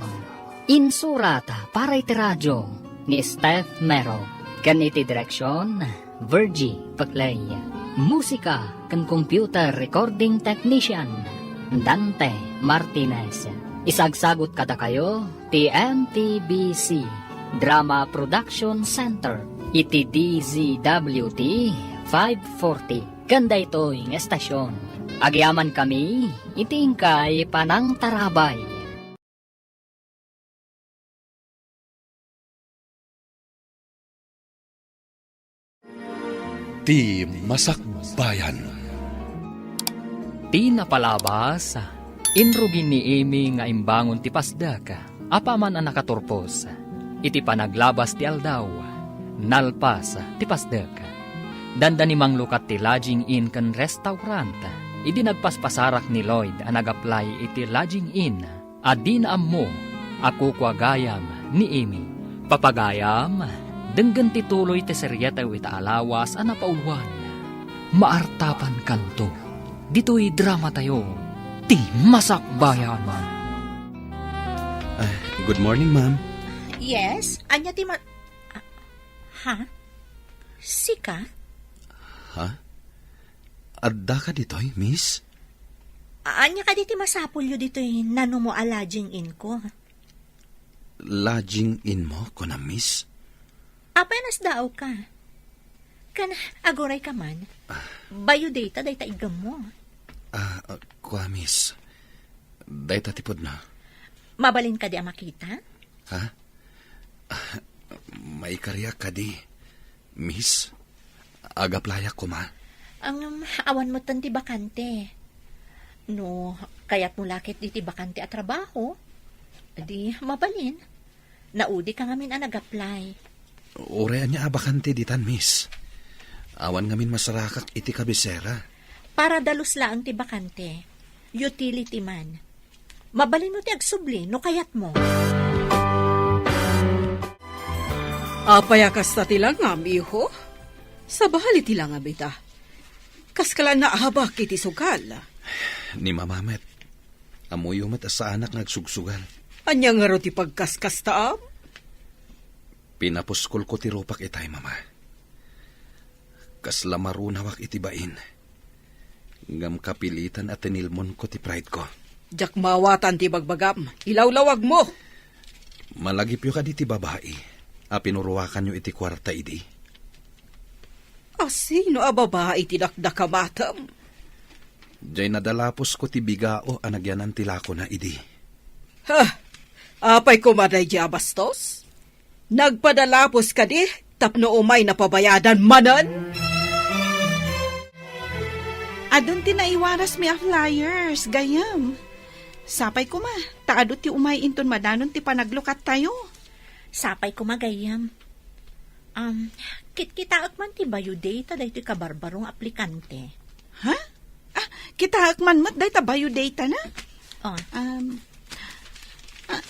Insurat para iti radio ni Steph Mero, ken iti direksion, Virgie Peclay. Musika ken computer recording technician, Dante Martinez. Isagsagut kadakayo ti M T B C Drama Production Center iti D Z W T five forty ken daytoy nga estasion. Agyamankami iti inkay panangtarabay. Ti Masakbayan. Ti napalabas, inrugi ni Amy nga imbangon ti pasdek, apaman a nakaturpos. Iti panaglabas ti aldaw, nalpas ti pasdek. Dandani manglukat ti lodging inn ken restaurant idi nagpaspasarak ni Lloyd a nag-apply iti lodging inn a dina ammo a kukua gayam ni Amy. Papagayam, denggen ti tuloy ti serietayo ita a lawas a napauluan. Maartapankanto ditoy dramatayo, Ti Masakbayan. Ah, good morning, ma'am. Yes? Ania ti ma-, ah, ha? Sika? Ha? Adda ka ditoy, miss? Ania kadi ti masapulyo ditoy nanumo a lodging inn ko? Lodging inn mo, kunam, miss? Apay a nasdaaw ka? Ken aguray ka man. Bayo dayta, dayta iggemmo. Ah, ah, kua, miss. Dayta ti pudno. Mabalin kadi a makita? Ha? Ah, maikariak kadi, miss. Agaplayak koma. Ngem, awan metten ti bakante. No kayatmo la ket ditoy bakante a trabaho, di mabalin. Naudi ka ngamin a nag-apply. Uray ania a bakante ditan, miss. Awan ngamin masarakak iti kabisera. Para dalus laeng ti bakante. Utility man. Mabalinmo ti agsubli no kayatmo. Apay a kasta ti langam, iho? Sabali ti langam ita. Kaskala naabak iti sugal. Ni Mama met, ammoyo met a saanak nga agsugsugal. Ania ngarud ti pagkaskastaam? Pinapuskolko ti rupak itay, Mama. Kasla marunawak iti bain. Ngem kapilitan a tinilmonko ti pride ko. Diak maawatan ti ibagbagam. Ilawlawagmo! Malagipyo kadi ti babai a pinuruakanyo iti kuarta idi? A sino a babai ti dakdakamatem? Diay nadalapusko ti bigao a nagyanan ti lakona idi. Ha! Apay koma daydiay a bastos? Nagpadalapos kadi tapno umay napabayadan manen? Adun ti naiwarasmi a flyers, gayyem. Sapay koma, ta adu ti umay inton madanon ti panaglukattayo. Sapay koma, gayyem. Um, kitkitaek man ti biodata daytoy kabarbaro nga aplikante. Ha? Ah, kitaek man met dayta biodata na? Oh. Um, ah,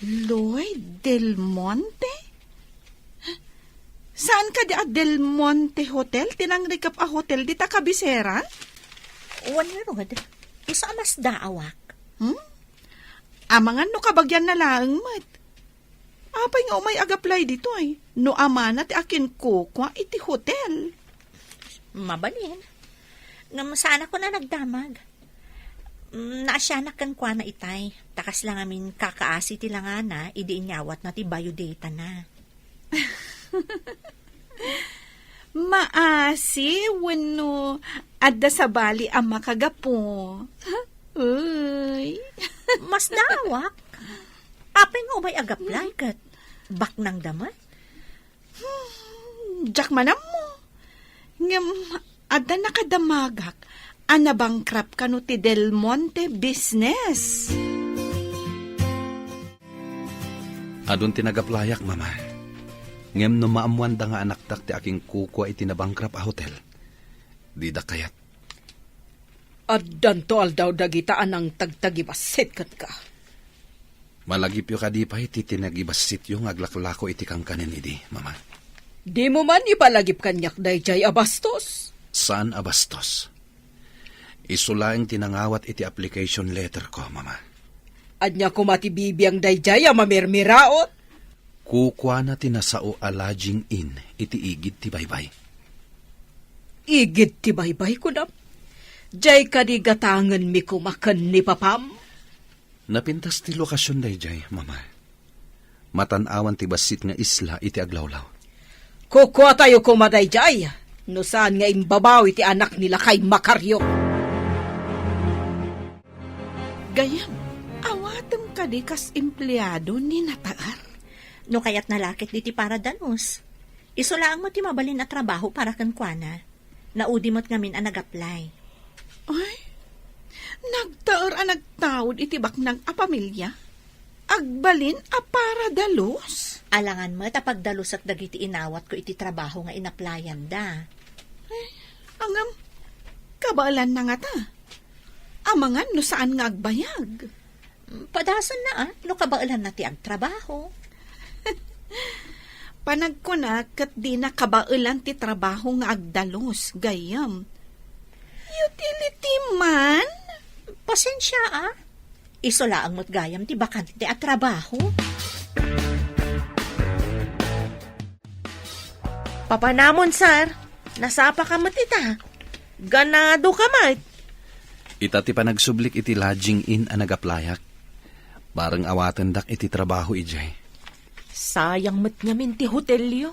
Lloyd Del Monte? Saan kadi a Del Monte Hotel? Ti nangrikep a hotel dita kabisera? Wen ngarud, isu a masdaawak. Hmm? Amangan no kabagianna laeng met. Apay nga umay agaplay ditoy? No amana ti akinkukua iti hotel. Mabalin. Ngem saanak a nagdamag. Mm, naasianak kenkuana itay. Ta kasla ngamin kakaasi ti langana idi inyawatna ti biodata na. Maasi wenno adda sabali a makagapu? Uy. Masdaawak. Apay nga umay agaplay ket baknang dama? Hmm, diak man ammo. Ngem adda nakadamagak a nabankrupt kano ti Del Monte business. Adun ti nagaplayak, Mama. Ngem no maammoanda nga anaktak ti akinkukua iti nabankrupt a hotel, dida kayat. Addanto aldaw dagita a nangtagtagibassit kenka. Malagipyo kadi pay ti tinagibassityo nga aglaklako iti kankanen idi, Mama? Dimo man ipalagip kaniak daydiay a bastos? Saan a bastos? Isu laeng ti nangawat iti application letter ko, Mama. Ania koma ti bibiang daydiay a mamirmiraot? Kukuana ti nasao a lodging inn iti igid ti baybay. Igid ti baybay, kunam? Diay kadi gatangenmi koma ken ni papam? Napintas ti lokasion daydiay, Mama. Matan-awan ti bassit nga isla iti aglawlaw. Kukuatayo koma daydiay, no saan nga imbabawi ti anak ni lakay Macario. Gayyem, awatem kadi kas empleado ni Nataer? No kayatna la ket ditoy para dalus. Isu laeng met ti mabalin a trabaho para kenkuana. Naudi met ngamin a nag-apply. Ay, nagtaer a nagtaud iti baknang a pamilia? Agbalin a para dalus? Alangan met a pagdalusak dagiti inawatko iti trabaho nga inaplayanda. Ay, ngem, kabaelanna ngata? Amangan no saan nga agbayag. Padasenna, a, no kabaelanna ti agtrabaho. Panagkuna ket dina kabaelan ti trabaho nga agdalus, gayyem. Utility man? Pasensia, a. Isu laeng met gayam ti bakante a trabaho. Papanamon, sir. Nasapa ka met ita. Ganado ka met. Ita ti panagsublik iti lodging inn a nag-applyak. Bareng awatendak iti trabaho idiay. Sayang met ngamin ti hotelyo.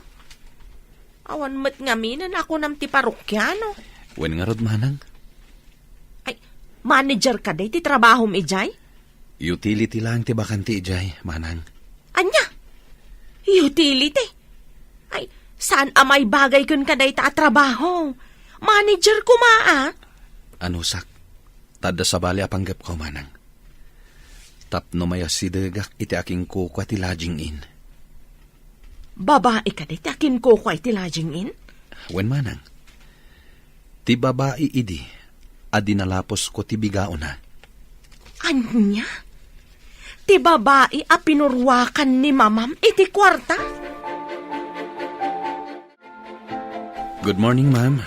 Awan met ngamin a nakunam ti parokiano. Wen ngarud, manang? Ay, manager kadi ti trabahom idiay? Utility laeng ti bakante idiay, manang. Ania? Utility? Ay, saan a maibagay kenka dayta a trabaho? Manager koma, a? Anusak, ta adda sabali a panggepko, manang. Tapno mayasidegak iti akinkukua ti lodging inn. Babai kadi ti akinkukua iti lodging inn? Wen, manang. Ti babai idi a dinalapusko ti bigaona. Ania? Ti babai a pinuruakan ni mamam iti kuarta? Good morning, ma'am.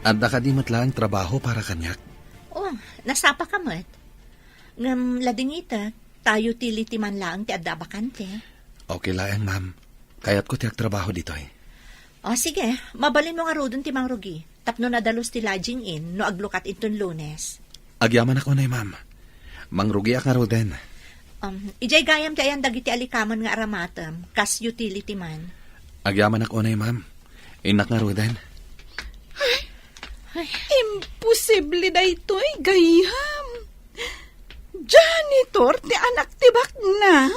Adda kadi met laeng trabaho para kaniak? Oh, nasapa ka met. Ngem ladingitek, ta utility man laeng ti adda a bakante. Okay laeng, ma'am. Kayatko ti agtrabaho ditoy. O, sige. Mabalinmo ngaruden ti mangrugi tapno nadalus ti lodging inn no aglukat inton Lunes. Agyamanak unay, ma'am. Mangrugiak ngaruden. Um, idiay gayam ti ayan dagiti alikaman nga aramatem, kas utility man. Agyamanak unay, ma'am. Innak ngaruden. Ay, imposible daytoy, gayyem. Janitor ti anak ti baknang?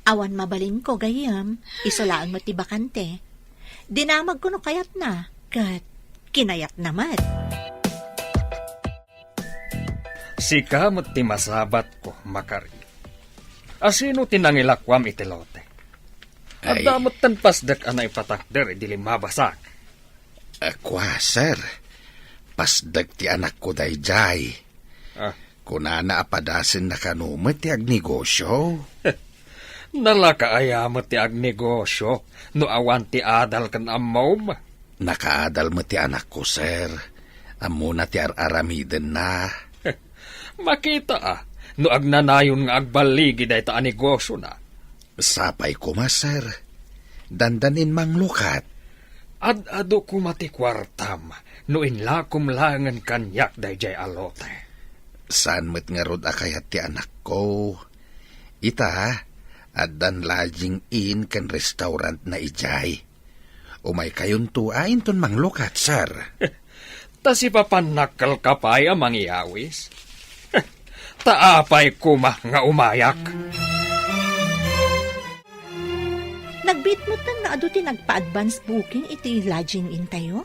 Awan mabalinko, gayyem. Isu laeng met ti bakante. Dinamagko no kayatna, ket kinayatna met. Sika met ti masabatko, Macario. Asino ti nangilakuam iti lote? Ay. Adda metten pasdek a naipatakder idi limmabasak. A, kua, sir. Pasdek ti anakko daydiay. Ah. Kunana a padasenna kano met ti agnegosio. Nalaka aya met ti agnegosio no awan ti adal ken ammom? Nakaadal met ti anakko, sir. Ammona ti ar-aramidenna. Makita a, no agnanayon nga agballigi dayta a negosiona. Sapay koma, sir. Dandanin manglukat. Ad-adu koma ti kuartam no inlakom laengen kaniak daydiay a lote. Saan met ngarud a kayat ti anakko? Ita, addan lodging inn ken restaurantna idiay. Umaykayonto a inton manglukat, sir. Ta sipapanakkel ka pay a mangyawis? Ta apay koma nga umayak? Nagbiit metten nga adu ti nagpa-advance booking iti lodging inn tayo?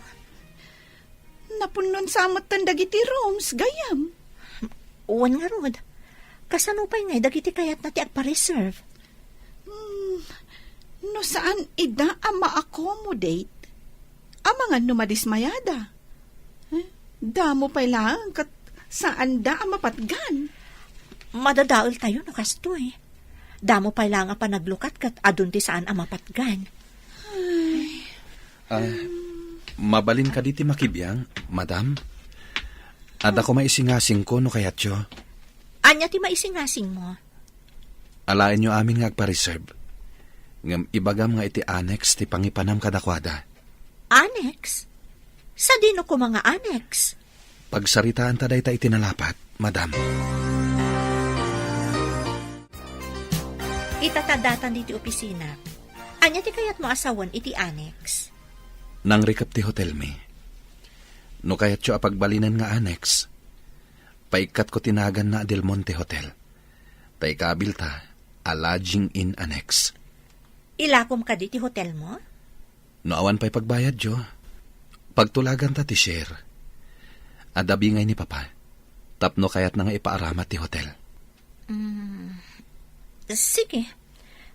Napunnon sa metten dagiti rooms, gayyem. Wen ngarud, kasano pay ngay dagiti kayatna ti agpa-reserve? Hmm, no saan ida a ma-accommodate, amangan no madismayada. Eh, damo pay laeng ket saanda a mapatgan. Madadael tayo no kastoy. Damo pay laeng a panaglukat ket adun ti saan a mapatgan. Ay. Ah, mabalin kadi ti makibiang, madam? Adda ko maisingasingko no kayatyo. Ania ti maisingasingmo? Alaenyo amin nga agpa-reserve. Ngem ibagam nga iti annex ti pangipanam kadakuada. Annex? Sadino koma nga annex? Pagsaritaanta dayta iti nalapat, madam. Ita ta datan ditoy opisina. Ania ti kayatmo a sawen iti annex? Nangrikep ti hotelmi. No kayatyo a pagbalinen nga annex, paikkatko ti naganna a Del Monte Hotel. Ta ikabilta a lodging inn annex. Ilakom kadi ti hotelmo? No awan pay pagbayadyo, pagtulaganta ti share. Adda bingay ni Papa, tapno kayatna nga ipaaramat ti hotel. Mm, sige.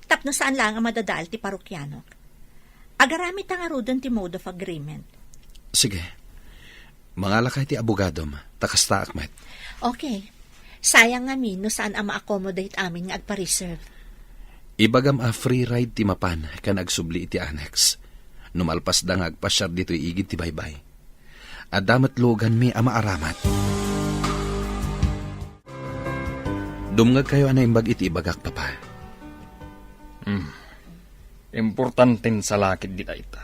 Tapno saan laeng a madadael ti parokianok. Agaramidta ngaruden ti mode of agreement. Sige. Mangalaka iti abogadom, ta kastaak met. Okay. Sayang ngamin no saan a ma-accommodate amin nga agpa-reserve. Ibagam a free ride ti mapan ken agsubli iti annex. No malpasda nga agpasiar ditoy igid ti baybay. Adda met luganmi a maaramat. Dumngegkayo a naimbag iti ibagak, Papa. Hmm. Importanten salakit dita ita.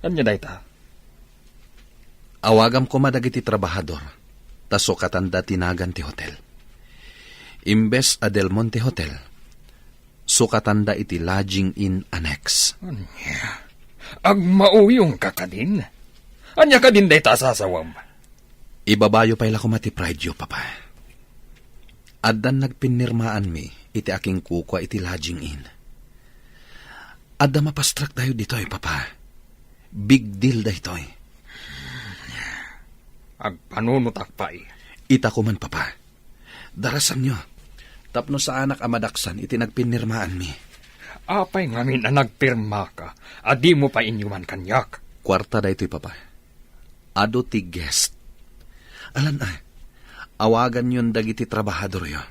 Ania dayta? Awagam koma dagiti trabahador, ta sukatanda ti nagan ti hotel. Imbes a Del Monte Hotel, sukatanda iti lodging inn annex. Ania? Agmauyongka kadin? Ania kadin dayta a sasawem? Ibabayo pay la koma ti pride-yo, Papa. Addan nagpinnirmaanmi iti akinkukua iti lodging inn. Adda mapastrak dayo ditoy, Papa. Big deal daytoy. Agpanunotak pay. Ita koman, Papa. Darasanyo, tapno saanak a madaksan iti nagpinnirmaanmi. Apay ngamin a nagpirmaka a dimo pay inyuman kaniak? Kuarta daytoy, Papa. Adu ti guest. Alan a, awaganyon dagiti trabahadoryo.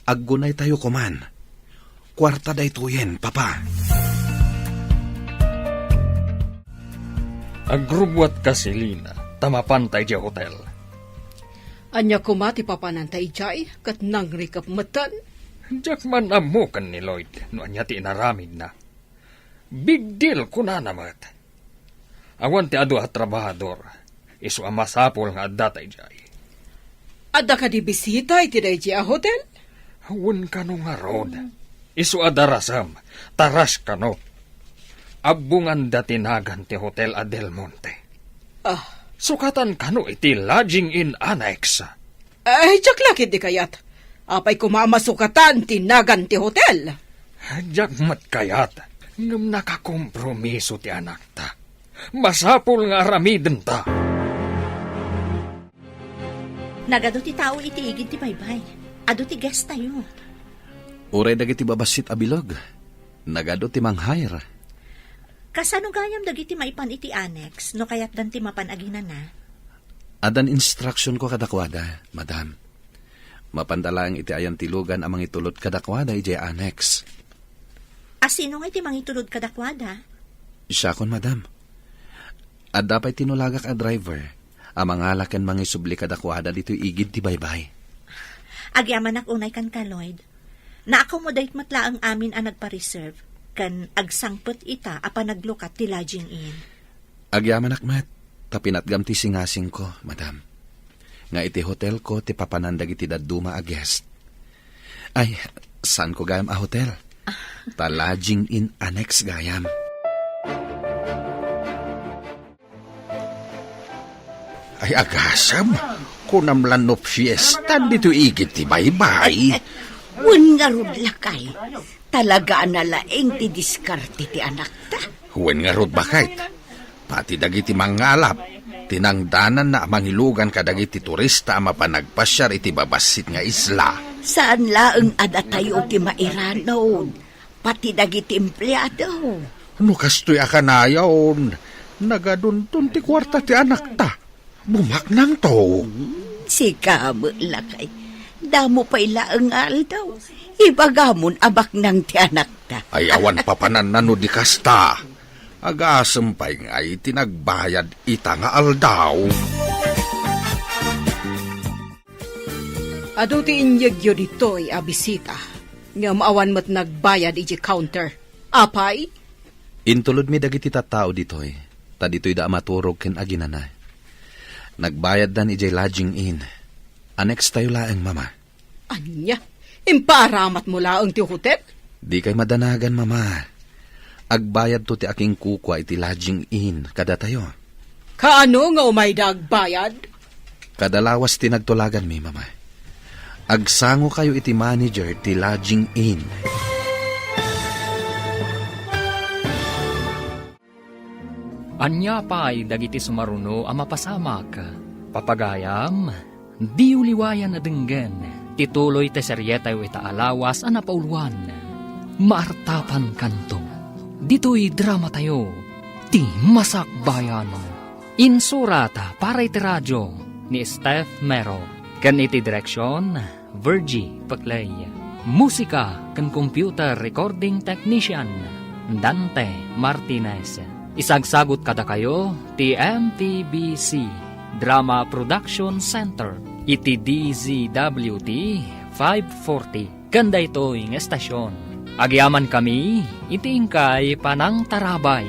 Aggunaytayo koman. Kuarta daytoyen, Papa. Agrubbuatka, Selina, ta mapanta idiay hotel. Ania koma ti papananta idiay, ket nangrikep metten? Diak man ammo ken ni Lloyd no ania ti inaramidna. Big deal, kunana met. Awan ti adu a trabahador, isu a masapul nga addata idiay. Adda kadi bisita iti daydiay a hotel? Wen kano ngarud. Isu a darasem, ta rush kano. Abbonganda ti nagan ti hotel a Del Monte. Ah. Sukatan kano iti lodging inn annex. Ay, diak la ketdi kayat. Apay koma a masukatan ti nagan ti hotel? Diak met kayat, ngem nakakompromiso ti anakta. Masapul nga aramidenta. Nagadu ti tao iti igid ti baybay. Adu ti guest tayo. Uray dagiti babassit a bilog, nagadu ti mang-hire. Kasano gayam dagiti maipan iti annex no kayatdan ti mapan aginana? Addan instructionko kadakuada, madam. Mapanda laeng iti ayan ti lugan a mangitulod kadakuada idiay annex. A sino nga iti mangitulod kadakuada? Siakon, madam. Adda pay tinulagak a driver a mangala ken mangisubli kadakuada ditoy igid ti baybay. Agyamanak unay kenka, Lloyd. Na-accommodate met laeng amin a nagpa-reserve, ken agsangpet ita a panaglukat ti lodging inn. Agyamanak met, ta pinatgam ti singasingko, madam, nga iti hotelko ti papanan dagiti dadduma a guest. Ay, saanko gayam a hotel. Ta lodging inn annex gayam. Ay, agasem, kunam la no fiesta ditoy igid ti baybay. Wen ngarud, lakay. Talaga a nalaing ti diskarte ti anakta. Wen ngarud, baket. Pati dagiti mangngalap, tinangdananna a mangilugan kadagiti turista a mapan nagpasiar iti babassit nga isla. Saan laeng a datayo ti mairanod, pati dagiti empleado. No kastoy a kanayon, nagadunton ti kuarta ti anakta. Bumaknangto. Sika met, lakay. Damo pay laeng nga aldaw. Ibagamon a baknang ti anakta. Ay, awan papananna no di kasta. Agasem pay ngay ti nagbayad ita nga aldaw. Adu ti inyegyo ditoy a bisita, ngem awan met nagbayad idiay counter. Apay? Intulodmi dagiti tattao ditoy, ta ditoyda a maturog ken aginana. Nagbayaddan idiay lodging inn. Annex tayo laeng, Mama. Ania? Impaaramatmo laeng ti hotel? Dikay madanagan, Mama. Agbayadto ti akinkukua iti lodging inn kadatayo. Kaano nga umayda agbayad? Kada lawas ti nagtulaganmi, Mama. Agsangokayo iti manager ti lodging inn. Ania pay dagiti sumaruno a mapasamak? Papagayam, diyo liwayan a denggen ti tuloy ti serietayo ita a lawas a napauluan, Maartapankanto. Ditoy dramatayo, ti Masakbayan. Insurat para iti radio ni Steph Mero, ken iti direksion, Virgie Peclay. Musika ken computer recording technician, Dante Martinez. Isagsagut kadakayo ti M T B C Drama Production Center iti D Z W T five forty ken daytoy nga estasion. Agyamankami iti inkay panangtarabay.